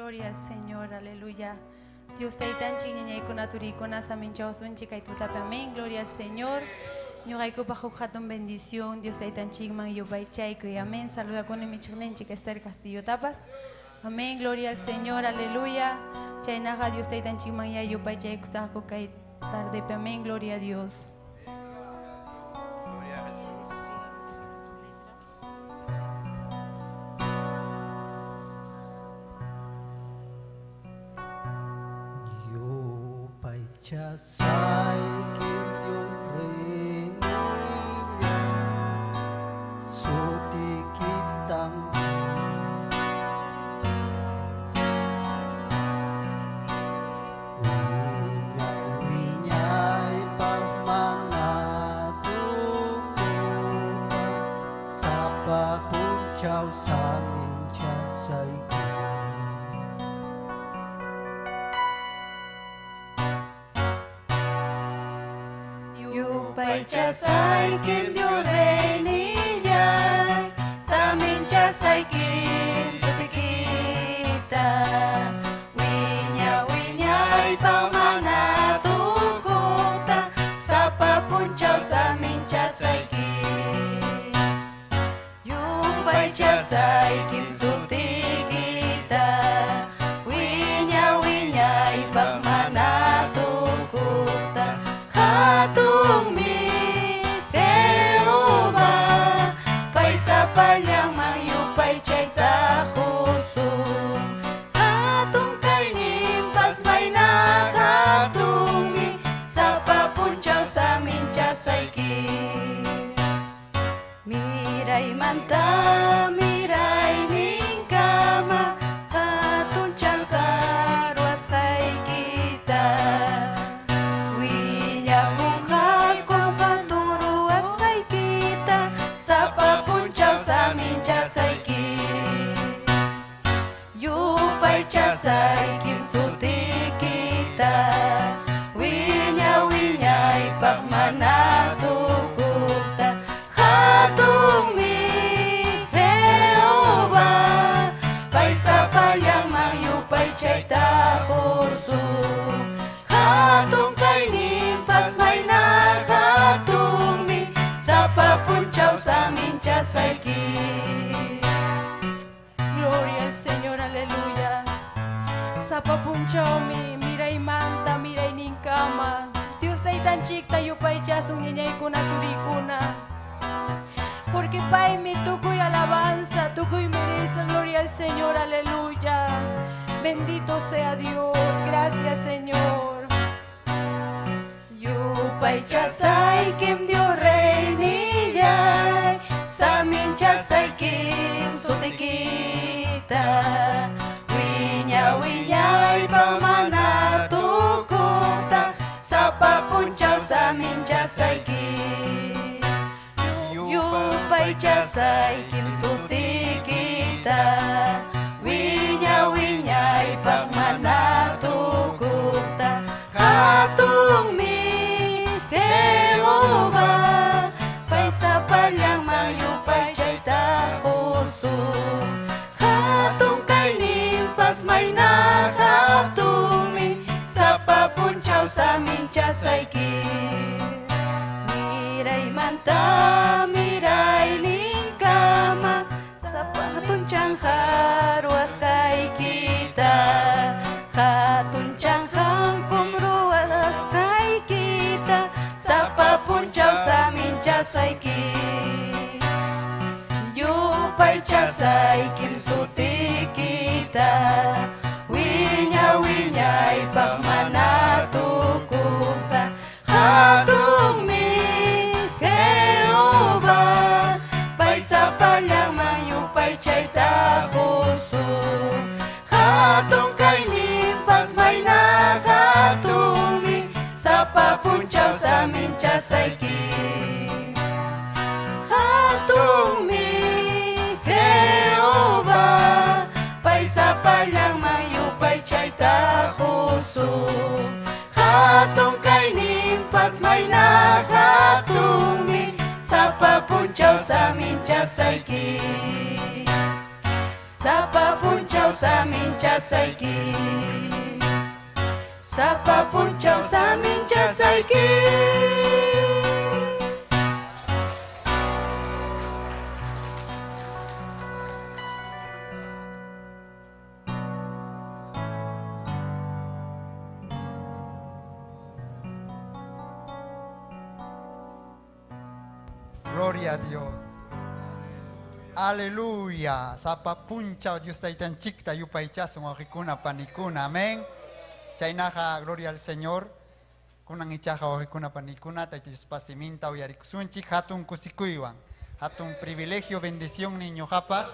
[SPEAKER 7] Gloria al Señor, aleluya. Dios taytanchik ñañaykuna turikuna saminchawsunchik kay tutapi. Amén. Gloria al Señor. Ñuqaykupaq huk hatun bendición Dios taytanchikman yupaychaykuy. Amén. Saludakuni michiqninchik Esther Castillo tapas. Amén. Gloria al Señor, aleluya. Chaynaqa Dios taytanchikman ya yupaychaykusaqku kay tardepi. Amén. Gloria a Dios.
[SPEAKER 1] Gloria a Jesús.
[SPEAKER 2] Yupaychasaykim Dios reynillam, sutikitam. Wiña wiñaypaq mana tukuqta, sapa punchaw saminchasaykim.
[SPEAKER 5] Yupaychasaykim Dios reynillay, saminchasaykim sutikita. Wiña wiñaypaq mana tukuqta, sapa punchaw saminchasaykim. Yupaychasaykim sutikita, wiña wiñaypaq mana tukuqta. Hatunmi Jehová, pay sapallanman yupaychayta qusun. Hatun kayninpas mayna hatunmi, sapa punchaw saminchasaykim. Miraymanta mirayninkama, hatun chansaruasqaykita. Willakunqakuan hatun ruwasqaykita, sapa punchaw saminchasaykim. Yupaychasaykim sutikita, wiña wiñaypaq mana tukuqta. Hatunmi Jehová, pay sapallanman yupaychayta qusun. Hatun kayninpas mayna hatunmi, sapa punchaw saminchasaykim.
[SPEAKER 7] Gloria al Señor, aleluya. Sapa punchawmi miraymanta mirayninkama. Dios taytanchikta yupaychasun ñañaykuna turikuna. Porque paymi tukuy alabanza, tukuy merece gloria al Señor, aleluya. Bendito sea Dios, gracias Señor.
[SPEAKER 5] Yupaychasaykim Dios reynillay, saminchasaykim sutikita. Wiña wiñaypaq mana tukuqta, sapa punchaw saminchasaykim. Yupaychasaykim sutikita, wiña wiñaypaq mana tukuqta. Hatunmi Jehová, pay sapallanman yupaychayta qusun. Hatun kayninpas mayna hatunmi, sapa punchaw saminchasaykim. Miraymanta mirayninkama, sapa hatun chanjaruasqaykita. Hatun chanjankum ruwasqaykita, sapa punchaw saminchasaykim. Yupaychasaykim sutikita, wiña wiñaypaq mana tukuqta. Hatunmi Jehová, pay sapallanman yupaychayta qusun. Hatun kayninpas mayna hatunmi, sapa punchaw saminchasaykim. Hatunmi Jehová, pay sapallanman yupaychayta qusun. Hatun kayninpas mayna hatunmi, sapa punchaw saminchasaykim. Sapa punchaw saminchasayki. Sapa punchaw saminchasayki.
[SPEAKER 1] Gloria a Dios. Aleluya. Sapa puncha Dios taytanchikta yupaychasun wawqikuna panikuna. Amén. Chaynaqa gloria al Señor. Kunan ichaqa wawqikuna panikuna Tayta Diospa siminta uyarikusunchik hatun kusikuywan. Hatun privilegio, bendición ñuqapaq.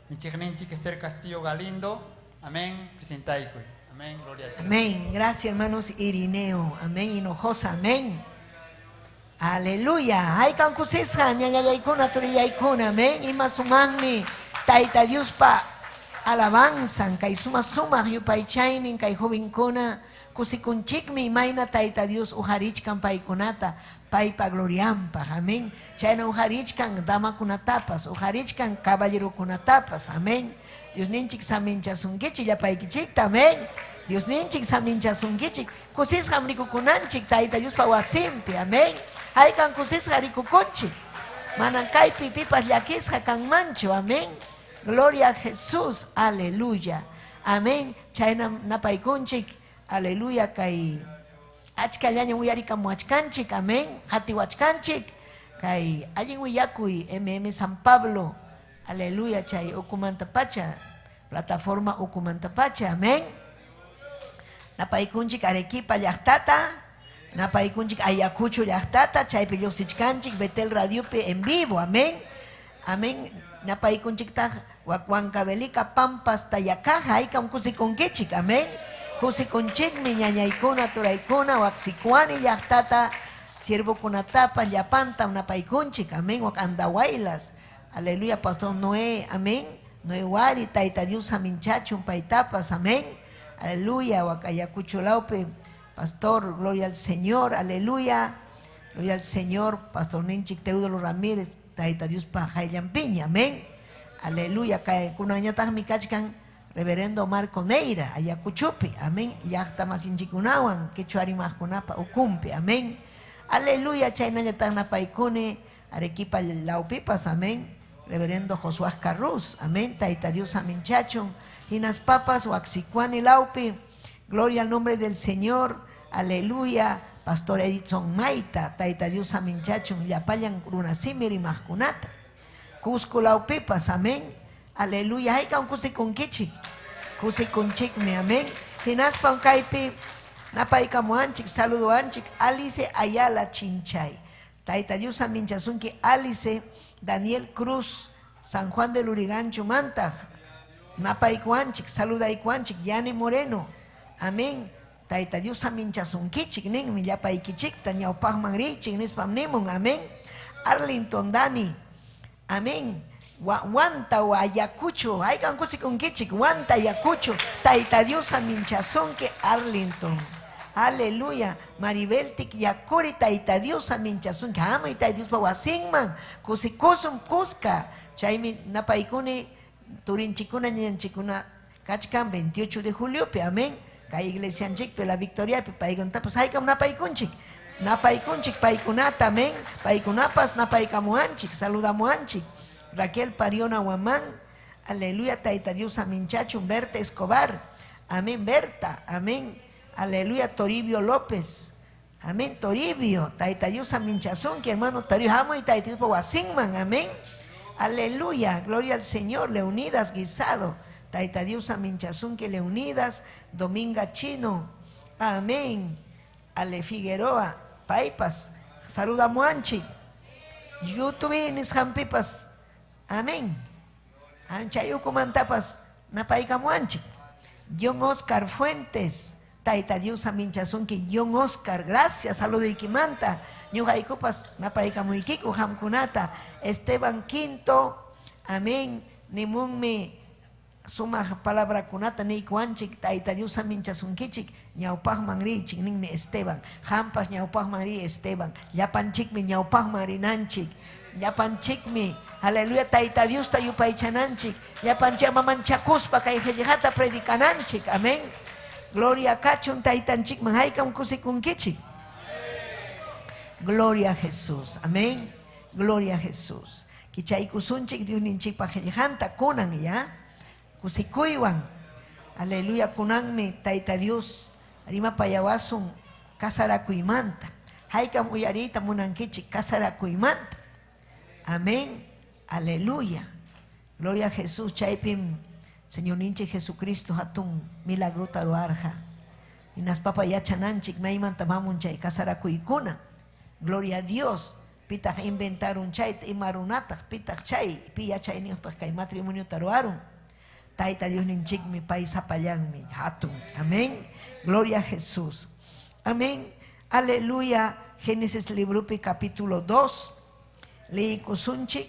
[SPEAKER 1] Michiqninchik Esther Castillo Galindo. Amén. Presentaykuy. Amén. Gloria al Señor.
[SPEAKER 8] Amén. Gracias, hermanos Irineo. Amén. Hinojosa. Amén. Aleluya. Haykan kusisqa ñañallaykuna turillaykuna. Amén. Ima sumaqmi Tayta Diospa alabanzan kay suma sumaq yupaychaynin kay jovenkuna kusikunchikmi imayna Tayta Dios uqarichkan paykunata paypa glorianpaq. Amén. Chayna uqarichkan damakunatapas, uqarichkan caballerokunatapas. Amén. Diosninchik saminchasunkichik llapaykichikta. Amén. Diosninchik saminchasunkichik. Kusisqam rikukunanchik Tayta Diospa wasinpi. Amén. Haykan kusisqa rikukunchik. Manan kaypi pipas llakisqa kanmanchu. Amén. Gloria a Jesús. Aleluya. Amén. Chayna napaykunchik. Aleluya. Kay achkallaña uyarikamuachkanchik. Amén. Hatiwachkanchik. Kay allin willakuy MM San Pablo. Aleluya. Chay ukumantapacha. Plataforma ukumantapacha. Amén. Napaykunchik Arequipa llaqtata. Napaykunchik Ayacucho llaqtata, chaypi lluqsichkanchik Betel Radiopi en vivo, amén. Amén. Napaykunchiktaq Huancavelica, Pampas, Tayacaja, haykam kusikunkichik, amén. Kusikunchikmi ñañaykuna, turaykuna, Huaxicuani llaqtata, siervokunatapas, llapantam napaykunchik, amén. Wak Andahuaylas, aleluya, Pastor Noé, amén. Noé Wari, Tayta Dios saminchachun paytapas, amén. Aleluya, wak Ayacucho lawpi, Pastor, gloria al Señor, aleluya. Gloria al Señor, Pastor Ninchik Teodoro Ramírez, Tayta Dios pa hayllanpiña, amén. Aleluya, kunañataqmi kachkan Reverendo Marco Neira, Ayacuchopi, amén. Llaqta masinchikunawan, quechua rimaqkunapa ukumpi, amén. Aleluya, chaynañataq napaykuni, Arequipa lawpipas, amén. Reverendo Josué Carruz, amén. Tayta Dios aminchachun, hinaspapas, Huaxicuani lawpi, gloria al nombre del Señor, aleluya. Pastor Edison Maita, Tayta Dios aminchachun, llapallan runasimi rimaqkunata. Cusco lawpipas, amén. Aleluya. Haykan kusikunkichik. Kusikunchikmi, amén. Hinaspan kaypi napaykamuanchik, saludoanchik, Alice Ayala Chinchay. Tayta Dios aminchasunki, Alice Daniel Cruz, San Juan del Lurigancho manta. Napaykuanchik, saludaykuanchik, Yani Moreno. Amén. Tayta Dios aminchasunkichik, ninmi llapaykichikta ñawpaqman richik nispam nimun, amén. Arlington Dani, amén. Huanta o Ayacucho, haykan kusikunkichik, Huanta Ayacucho, Tayta Dios aminchasunki, Arlington. Aleluya. Maribel Tikyakuri, Tayta Dios aminchasunki, hamuy Tayta Diospa wasinman, kusikusun kuska. Chaymi napaykuni turinchikuna ñanchikuna kachkan 28 de juliopi, amén. Kay iglesianchikpi la Victoriapi paykunatapas haykam napaykunchik. Napaykunchik paykunata, amén. Paykunapas napaykamuanchik, saludamuanchik. Raquel Pariona Huamán, aleluya, Tayta Dios aminchachun, Berta Escobar, amén, Berta, amén, aleluya, Toribio López, amén, Toribio, Tayta Dios aminchasunki, hermano Toribio, hamuy Tayta Dios wasinman, amén, aleluya, gloria al Señor, Leonidas Guisado, Tayta Dios aminchasunki, Leonidas, Dominga Chino, amén, Ale Figueroa, Paipas, saluda muanchik, YouTube nisqanpipas, amén. Anchayukumantapas napaykamuanchik. John Oscar Fuentes, Tayta Dios aminchasunki, John Oscar, gracias, saludoykimanta. Ñuqaykupas napaykamuykiku hamkunata. Esteban Quinto, amén. Nimunmi sumaq palabrakunata niykuwanchik, Tayta Dios aminchasunkichik, ñawpaqman richik, ninmi Esteban. Hampas ñawpaqman ri Esteban. Llapanchikmi ñawpaqman rinanchik. Llapanchikmi, aleluya, Tayta Diosta yupaychananchik. Llapanchik ama manchakuspa kay qillqata predicananchik. Amén. Gloria kachun taytanchikman. Haykam kusikunkichik. Gloria a Jesús. Amén. Gloria a Jesús. Kichaykusunchik Diosninchikpa qillqanta kunan ya. Kusikuywan. Aleluya kunanmi Tayta Dios rimapayawasun casarakuymanta. Haykam uyariyta munankichik casarakuymanta. Amén. Aleluya. Gloria a Jesús. Chaypim Señorninchik Jesucristo hatun milagrota ruwarqa. Hinaspapa yachananchik maymantam hamun chay casarakuykuna. Gloria a Dios. Pitaq inventarun chayta, ima runataq, pitaq chay, pi yachayniyuqtaq kay matrimoniota ruwarun. Tayta Diosninchikmi pay sapallanmi hatun. Amén. Gloria a Jesús. Amén. Aleluya. Génesis libropi capítulo 2. Leeykusunchik.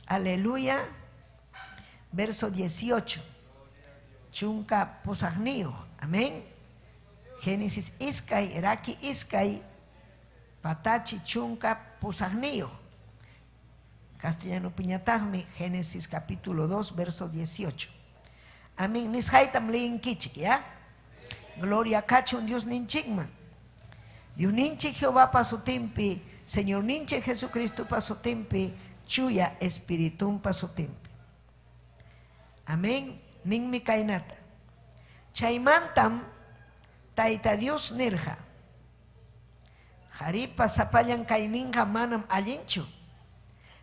[SPEAKER 8] Aleluya. Verso 18. Chunka pusaqniyuq. Amén. Génesis iskay, raki iskay, patachi chunka pusaqniyuq. Castellanopiñataqmi Génesis capítulo 2, verso 18. Amén. Nisqaytam leyinkichik, ya? Gloria kachun Diosninchikman. Diosninchik Jehovapa sutinpi, Señorninchik Jesucristopa sutinpi, Chuya Espiritunpa sutinpi. Amén. Ninmi kaynata. Chaymantam Tayta Dios nirqa, Qaripa sapallan kayninqa manam allinchu.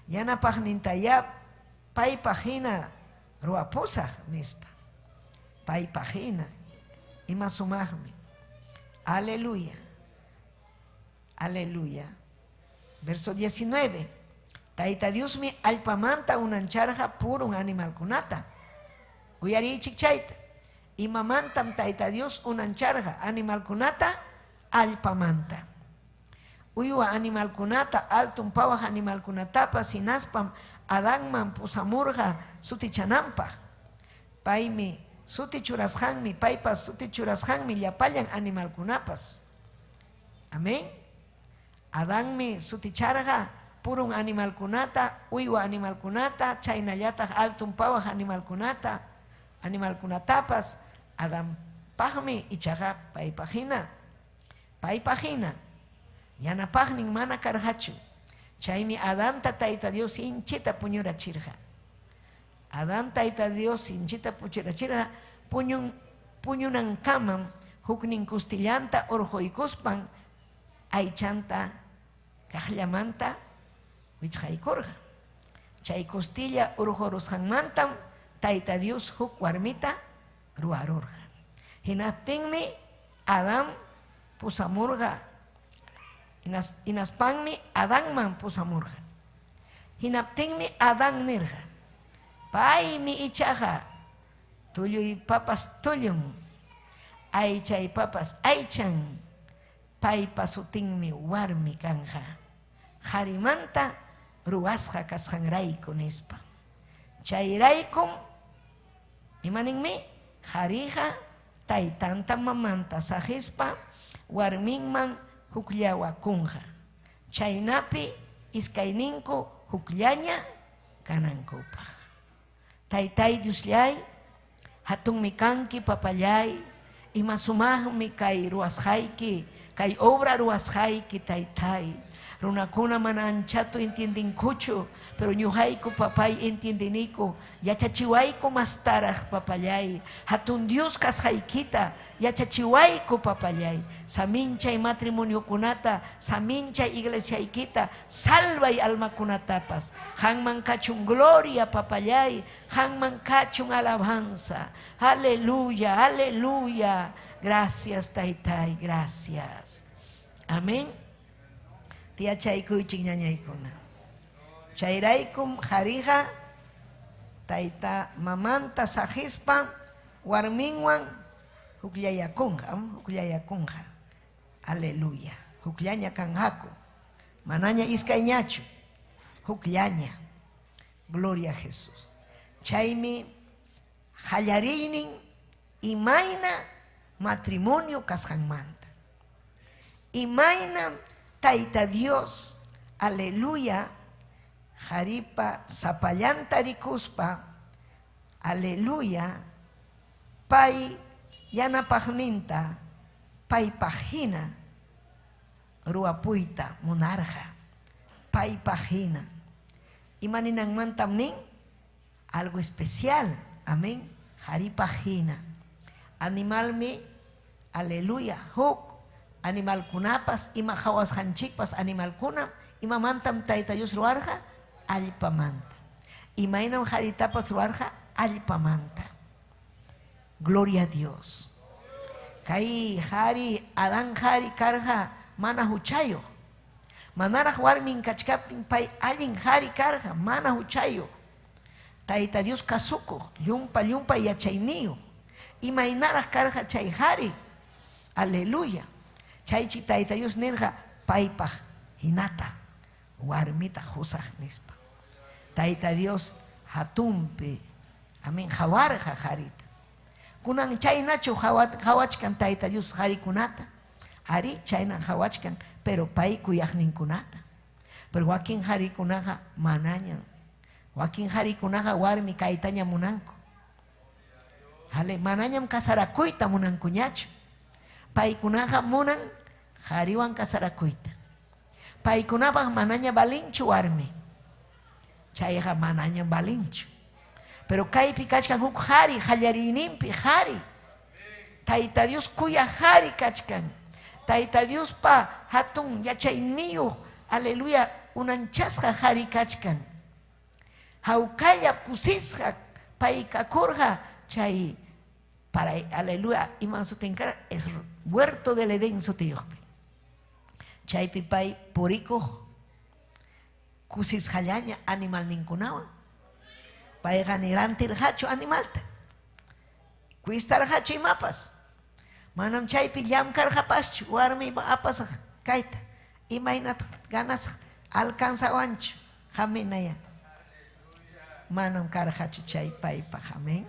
[SPEAKER 8] Yanapaqnintayá paypaq hina ruwapusaq, nispa. Paypaq hina. Ima sumaqmi. Aleluya. Aleluya. Verso 19. Tayta Diosmi allpamanta unancharqa purun animalkunata. Uyariychik chayta. Imamantam Tayta Dios unancharqa animalkunata? Allpamanta. Uywa animalkunata, alton pawaq animalkunatapas hinaspam Adanman pusamurqa sutichananpaq. Paymi suti churasqanmi, paypa suti churasqanmi llapallan animalkunapas. Amén. Adanmi suticharqa purun animalkunata, uywa animalkunata, chaynallataq alton pawaq animalkunata, animalkunatapas. Adanpaqmi ichaqa paypaq hina, paypaq hina yanapaqnin mana karqachu. Chaymi Adanta Tayta Dios sinchita puñurachirqa. Adán Tayta Dios sinchita puñurachirqa puñun, puñunankamam huknin kustillanta urquykuspan aychanta kaqllamanta wichqaykurqa. Chay kustilla urqurusqanmantam Tayta Dios huk warmita ruwarurqa. Hinaptinmi Adán pusamurqa, hinaspanmi Adanman pusamurqa. Hinaptinmi Adán nirqa, paymi ichaqa tulluypapas tullun, aychaypapas aychan, paypa sutinmi warmi kanqa, qarimanta ruwasqa kasqanrayku, nispa. Chayraykum, imaninmi? Qariqa taytanta mamanta saqispa warminman hukllawakunqa, chaynapi iskayninku hukllaña kanankupaq. Taytay Diosllay, hatunmi kanki papallay, ima sumaqmi kay ruwasqayki, kay obra ruwasqayki taytay. Runakuna mana anchato entiendenkuchu, pero ñuqayku papay entiendeniku, yachachiwayku mastaraq papallay, hatun Dios kasqaykita yachachiwayku papallay, saminchay matrimoniokunata, saminchay iglesiaykita, salvay almakunatapas, qanman kachun gloria papallay, qanman kachun alabanza. Aleluya, aleluya. Gracias taytay, gracias. Amén. Tiyachaykuychik ñañaykuna. Chayraykum qariqa tayta mamanta saqispa warminwan hukllayakunqa, hukllayakunqa. Aleluya. Hukllaña kanqaku. Manaña iskayñachu. Hukllaña. Gloria a Jesús. Chaymi qallariynin imayna matrimonio kasqanmanta. Imayna Tayta Dios, aleluya, qaripa sapallanta rikuspa, aleluya, pay yanapaqninta paypaq hina ruwapuyta munarqa. Paypaq hina. Ima ninanmantam nin? Algo especial. Amén. Qaripaq hina. Animalmi, aleluya, huk animalkunapas, ima qawasqanchikpas animalkunam, imamantam Tayta Dios ruwarqa? Allpamanta. Imaynam qaritapas ruwarqa? Allpamanta. Gloria a Dios. Kay qari, Adán qari karqa mana huchayuq. Manaraq warmin kachkaptin pay allin qari karqa, mana huchayuq. Tayta Dios kasukuq, llumpa llumpa yachayniyuq. Imaynaraq karqa chay qari. Aleluya. Chaychi Tayta Dios nirqa paypaq hinata warmita qusaq nispa. Tayta Dios hatunpi, amén, qawarqa qarita. Kunan chaynachu qawachkan Tayta Dios qarikunata? Arí, chaynan qawachkan, pero pay kuyaqninkunata. Pero wakin qarikunaqa manañam. Wakin qarikunaqa warmi kaytaña munanku. Ale, manañam casarakuyta munankuñachu. Paykunaqa munan qariwan casarakuyta. Paykunapaq manaña valinchu warmi. Chayqa manaña valinchu. Pero kaypi kachkan huk qari, qallariyninpi qari. Tayta Dios kuyaq qari kachkan. Tayta Diospa hatun yachayniyuq, aleluya, unanchasqa qari kachkan. Hawkalla kusisqa pay kakurqa chay para, aleluya, iman sutin kara, es huerto del Edén sutiyuqpi. Chaypi pay purikuq kusisqallaña animalninkunawan. Payqa ni rantirqachu animalta. Kuistarqachu imapas. Manam chaypi llamkarqapaschu warmi apasaq kayta. Imaynataq ganasaq alcanzawanchu haminaya. Manam karqachu chay paypaq, amén.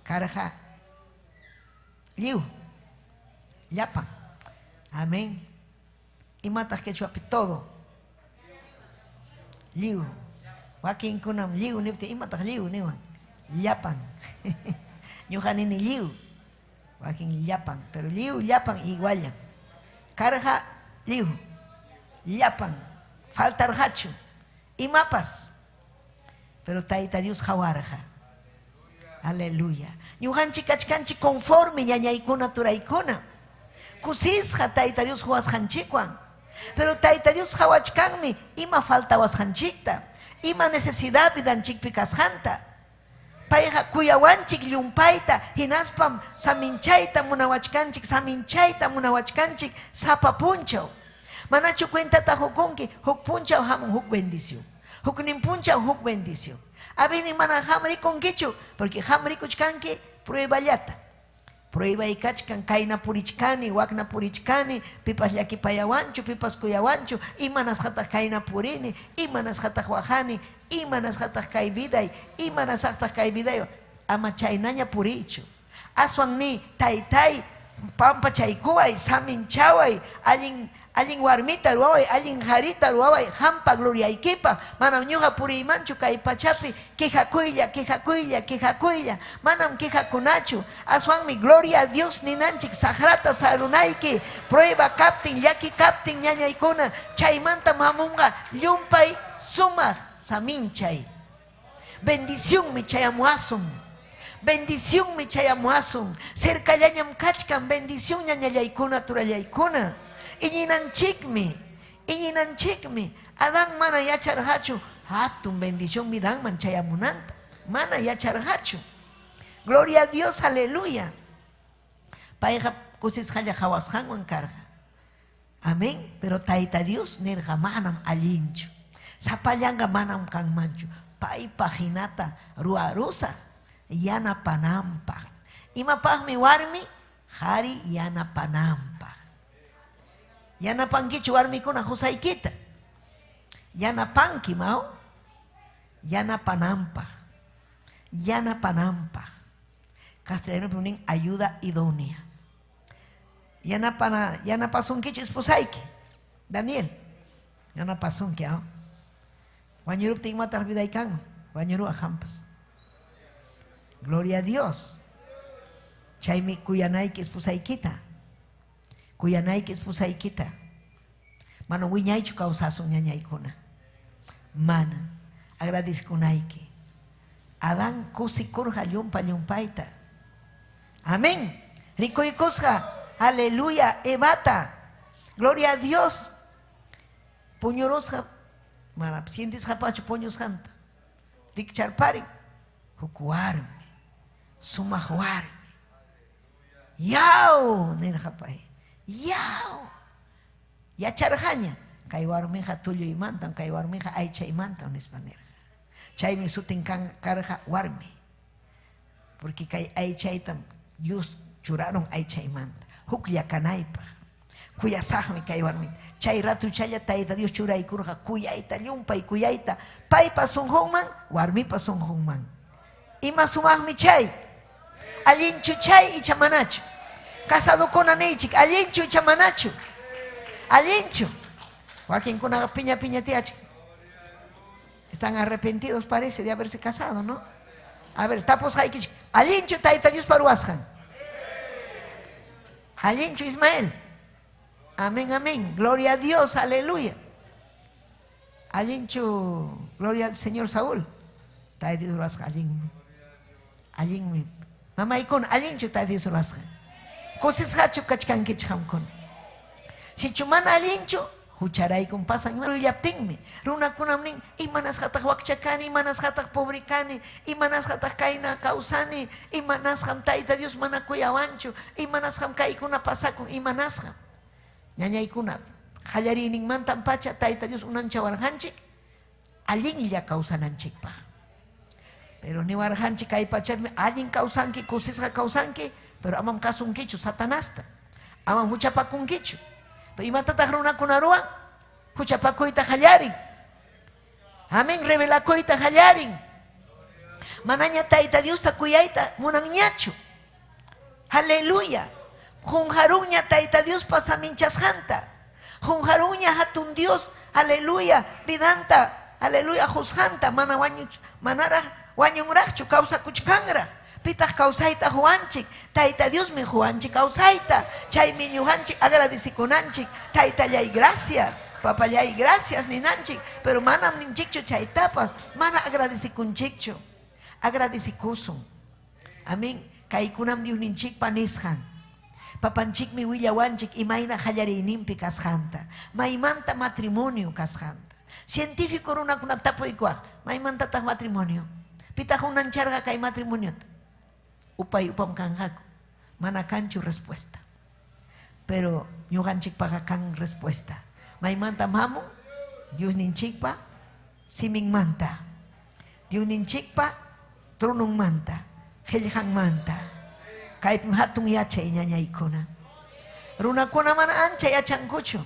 [SPEAKER 8] Karqa lliw, llapan, amén. Imataq quechuapi todo? Lliw. Wakinkunam lliw niptin, imataq lliw niwan? Llapan. Ñuqa nini lliw. Wakin llapan, pero lliw llapan iguallam. Karqa lliw, llapan, faltarqachu imapas. Pero Tayta Dios qawarqa. Aleluya. Ñuqanchik kachkanchik conforme ñañaykuna turaykuna. Kusisqa Tayta Dios quwasqanchikwan. Pero Tayta Dios qawachkanmi ima faltawasqanchikta, ima necesidad vidanchikpi kasqanta. Payqa kuyawanchik llumpayta, hinaspam saminchayta munawachkanchik, saminchayta munawachkanchik sapa punchaw. Manachu cuentata qukunki huk punchaw hamun huk bendición, huknin punchaw huk bendición. Avini mana qam rikunkichu, porque qam rikuchkanki prueballata. Pruebay kachkan, kayna purichkani, wakna purichkani, pipas llakipayawanchu, pipas kuyawanchu, imanasqataq kayna purini, imanasqataq waqani, imanasqataq kay viday, imanasqataq kay viday. Ama chaynaña puriychu. Aswan ni, taytay, pampachaykuway, saminchaway, allin allin warmita ruwaway, allin qarita ruwaway, qampa gloriaykipaq. Manam ñuqa puriymanchu kay pachapi quejakuylla, quejakuylla, quejakuylla. Manam quejakunachu. Aswanmi gloria a Dios ninanchik saqrata sarunayki, prueba kaptin, llaki kaptin ñañaykuna, chaymantam hamunqa llumpay sumaq saminchay. Bendicionmi chayamuwasun. Bendicionmi chayamuwasun. Cercallañam kachkan bendición ñañallaykuna, turallaykuna. Iñinanchikmi, iñinanchikmi. Adán mana yacharqachu hatun bendición vidanman chayamunanta. Mana yacharqachu. Gloria a Dios, aleluya. Payqa kusisqalla qawasqanwan karqa. Amén. Pero Tayta Dios nirqa manam allinchu. Sapallanqa manam kanmanchu. Paypaq hinata ruwarusaq yanapananpaq. Imapaqmi warmi? Qari yanapananpaq. Yanapankichu warmikuna qusaykita? Yanapanki, maw? Yanapananpaq. Yanapananpaq. Castellanopi nin ayuda idónea. Yanapana, yanapasunkichu esposayki, Daniel. Yanapasunki, ¿ah? Wañuruptin imataq viday kanman? Wañuruwaq qampas. Gloria a Dios. Chaymi kuyanayki esposaykita. Kuyanayki esposaykita. Mana wiñaychu kawsasun ñañaykuna. Mana. Agradezkunayki. Adán kusikurqa llumpa llumpayta. Amén. Rikuykusqa. Aleluya. Evata. Gloria a Dios. Puñurusqa. Mana sientisqapachu puñusqanta. Rikcharparin. Huk warmi. Sumaq warmi. Yaw! Nirqa pay. Yaw! Yacharqaña. Kay warmiqa tulluymantam, kay warmiqa aychaymantam, nispa nirqa. Chaymi sutin kan, karqa warmi. Porque kay aychaytam Dios churarun aychaymanta. Huklla kanaypaq. Kuyasaqmi kay warmita. Chay ratuchalla Tayta Dios churaykurqa kuyayta, llumpay kuyayta, paypa sunqunman, warmipa sunqunman. Ima sumaqmi chay? Allinchu chay icha manachu? Casadokuna niychik, allinchu icha manachu? Allinchu. Wakinkunaqa piña piña tiyachik. Están arrepentidos parece de haberse casado, ¿no? A ver, tapusqaykichik, allinchu Tayta Diospa ruwasqan? Allinchu Ismael? Amén, amén. Gloria a Dios, aleluya. Allinchu, gloria al Señor Saúl. Tayta Dios ruwasqa allinmi. Allinmi. Mamaykuna, allinchu Tayta Dios ruwasqa. Kusisqachu kachkankichik qamkuna. Sichu mana allinchu, hucharaykum pasan. Willaptinmi, runakunam nin, imanasqataq wakcha kani, imanasqataq pobre kani, imanasqataq kayna kawsani, imanasqam Tayta Dios mana kuyawanchu, imanasqam kaykuna pasakun, imanasqam. Ñañaykuna, qallariyninmantam pacha Tayta Dios unanchawarqanchik allinlla kawsananchikpaq. Pero niwarqanchik kay pachapi allin kawsanki, kusisqa kawsanki, pero amam kasunkichu Satanasta. Amam huchapakunkichu. Pero imatataq runakuna ruwan? Huchapakuyta qallarin. Amén, revelakuyta qallarin. Manaña Tayta Diosta kuyayta munanñachu. Aleluya. Qunqarunña Tayta Diospa saminchasqanta. Qunqarunña hatun Dios, aleluya, vidanta, aleluya, qusqanta, mana wañu, manaraq wañunraqchu, kawsakuchkanraq. Pitaq kawsayta quwanchik? Tayta Diosmi quwanchik kawsayta. Chaymi ñuqanchik agradecikunanchik. Taytallay, gracias. Papallay, gracias ninanchik. Pero manam ninchikchu chaytapas. Mana agradecikunchikchu. Agradecikusun. Amén. Kaykunam Diosninchikpa nisqan. Papanchikmi willawanchik imayna qallariyninpi kasqanta, maymanta matrimonio kasqanta. Científico runakuna tapuykuwaq, maymantataq matrimonio? Pitaq unancharqa kay matrimoniota? Upay upam kanqaku. Mana kanchu respuesta. Pero ñuqanchikpaqa kan respuesta. Maymantam hamun? Diosninchikpa siminmanta. Diosninchikpa trononmanta, qillqanmanta. Kaypim hatun yachay ñañaykuna. Runakuna mana ancha yachankuchu.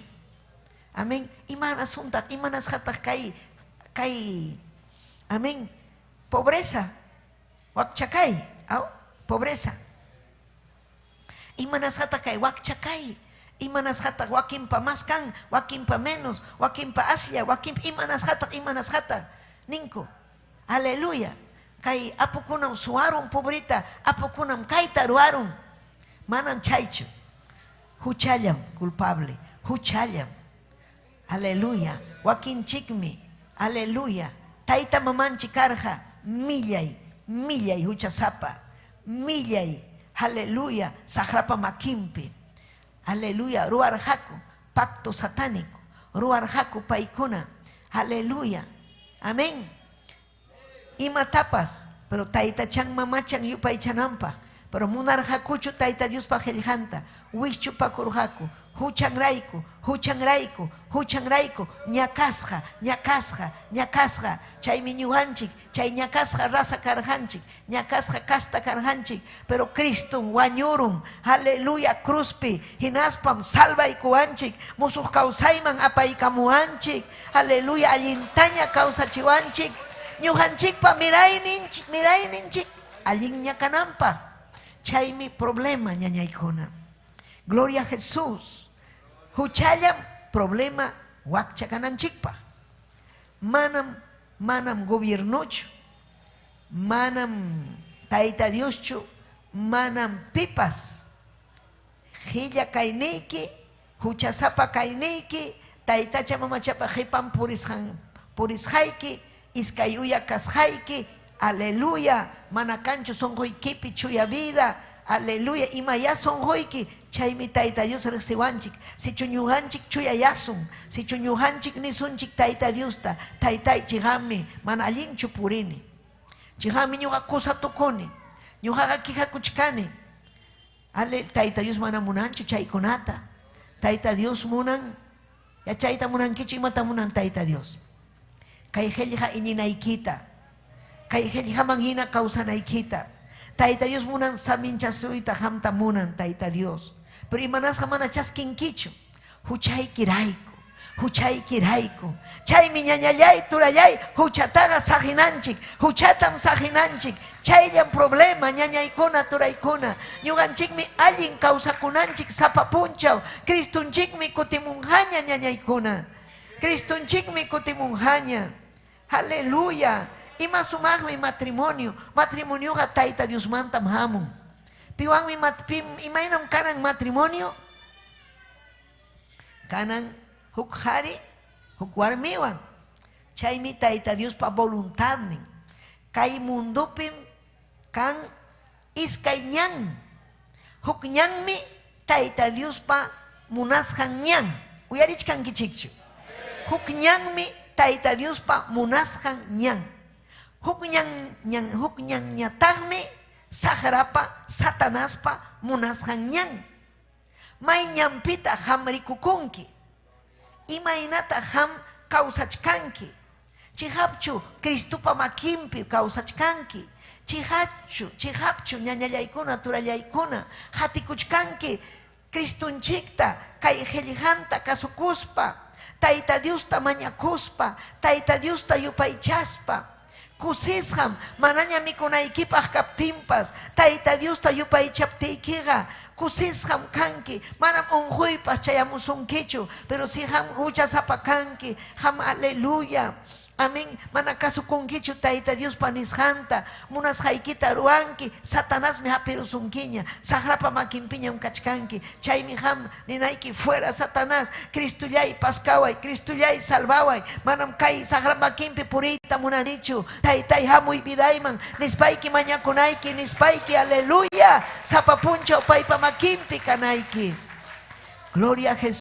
[SPEAKER 8] Amén. Imanasuntaq, imanasqataq kay kay amén. Pobreza. Wakcha kay, aw, pobreza. Imanasqataq kay wakcha kay? Imanasqataq wakinpa mas kan, wakinpa menos, wakinpa aslla, wakinpa imanasqataq, imanasqataq ninku. Aleluya. Kay apukunam suwarun pobreta, apukunam kayta ruwarun. Manam chaychu. Huchallam culpable, huchallam. Aleluya. Wakinchikmi, aleluya, tayta mamanchik karqa millay, millay huchasapa, millay, aleluya, saqrapa makinpi. Aleluya, ruwarqaku pacto satánico, ruwarqaku paykuna. Aleluya. Amén. Imatapas, pero taytachan mamachan yupaychananpaq, pero munarqakuchu Tayta Diospa qellqanta, wischupakurqaku, huchanrayku, huchanrayku, huchanrayku, ñakasqa, ñakasqa, ñakasqa, chaymi ñuqanchik, chay ñakasqa raza karqanchik, ñakasqa casta karqanchik, pero Cristom wañurun, aleluya, cruzpi, hinaspam salvaykuwanchik, musuq kawsayman apaykamuwanchik, aleluya, allintaña kawsachiwanchik, ñuqanchikpa mirayninchik, mirayninchik, allinña kananpaq. Chaymi problema, ñañaykuna. Gloria a Jesús. Huchallam problema wakcha kananchikpaq. Manam Manam gobiernochu, manam Tayta Dioschu, manam pipas. Qilla kayniyki, huchasapa kayniyki, taytacha mamachapa qipan purisqan purisqayki, iskay uya kasqayki, aleluya, mana kanchu sunquykipi chuya vida, aleluya, imayá sunquyki, chaymi Tayta Dios riqsiwanchik, sichu ñuqanchik chuyayasun, sichu ñuqanchik nisunchik Tayta Diosta, Taytay chiqammi mana allinchu purini, chiqammi ñuqa kusa tukuni, ñuqaqa quejakuchkani, Ale, Tayta Dios mana munanchu chaykunata. Tayta Dios munan, yachayta munankichu imata munan Tayta Dios. Kay qillqa iñinaykita, kay qillqaman hina kawsanaykita. Tayta Dios munan saminchasuyta, qamta munan Tayta Dios. Pero imanasqa mana chaskinkichu. Huchaykirayku, huchaykirayku. Chaymi ñañallay, turallay, huchataqa saqinanchik, huchatam saqinanchik. Chayllam problema, ñañaykuna, turaykuna. Ñuqanchikmi allin kawsakunanchik sapa punchaw. Cristonchikmi kutimunqaña, ñañaykuna. Cristonchikmi kutimunqaña. Aleluya. Ima sumaqmi matrimonio. Matrimonioqa Tayta Diosmantam hamun. Piwanmi pim, imaynam kanan matrimonio? Kanan huk qari, huk warmiwan. Chaymi Tayta Diospa voluntadnin. Kay mundopim kan iskay ñan. Huk ñanmi Tayta Diospa munasqan ñan. Uyarichkankichikchu? Huk ñanmi Tayta Diospa munasqan ñan. Huk ñan, ñan, huk ñanñataqmi Saqrapa, Satanaspa munasqan ñan. May ñanpitaq qam rikukunki? Imaynataq qam kawsachkanki? Chiqapchu Cristopa makinpi kawsachkanki? Chiqapchu, chiqapchu ñañallaykuna, turallaykuna, qatikuchkanki Cristonchikta kay qillqanta kasukuspa, Tayta Diosta mañakuspa, Tayta Diosta yupaychaspa? Kusisqam manaña mikunaykipaq kaptinpas Tayta Diosta yupaychaptiykiqa kusisqam kanki, manam unquypas chayamusunkichu, pero si qam huchasapa kanki, qam aleluya, amén, mana kasukunkichu Tayta Diospa nisqanta, munasqaykita ruwanki, Satanasmi hapirusunkiña, saqrapa makinpiñam kachkanki, chaymi qam ninayki, fuera Satanás, Cristollay paskaway, Cristollay salvaway, manam kay saqra makinpi puriyta munanichu, Taytay hamuy vidayman, nispayki mañakunayki, nispayki, aleluya, sapa punchaw paypa makinpi kanayki. Gloria a Jesús.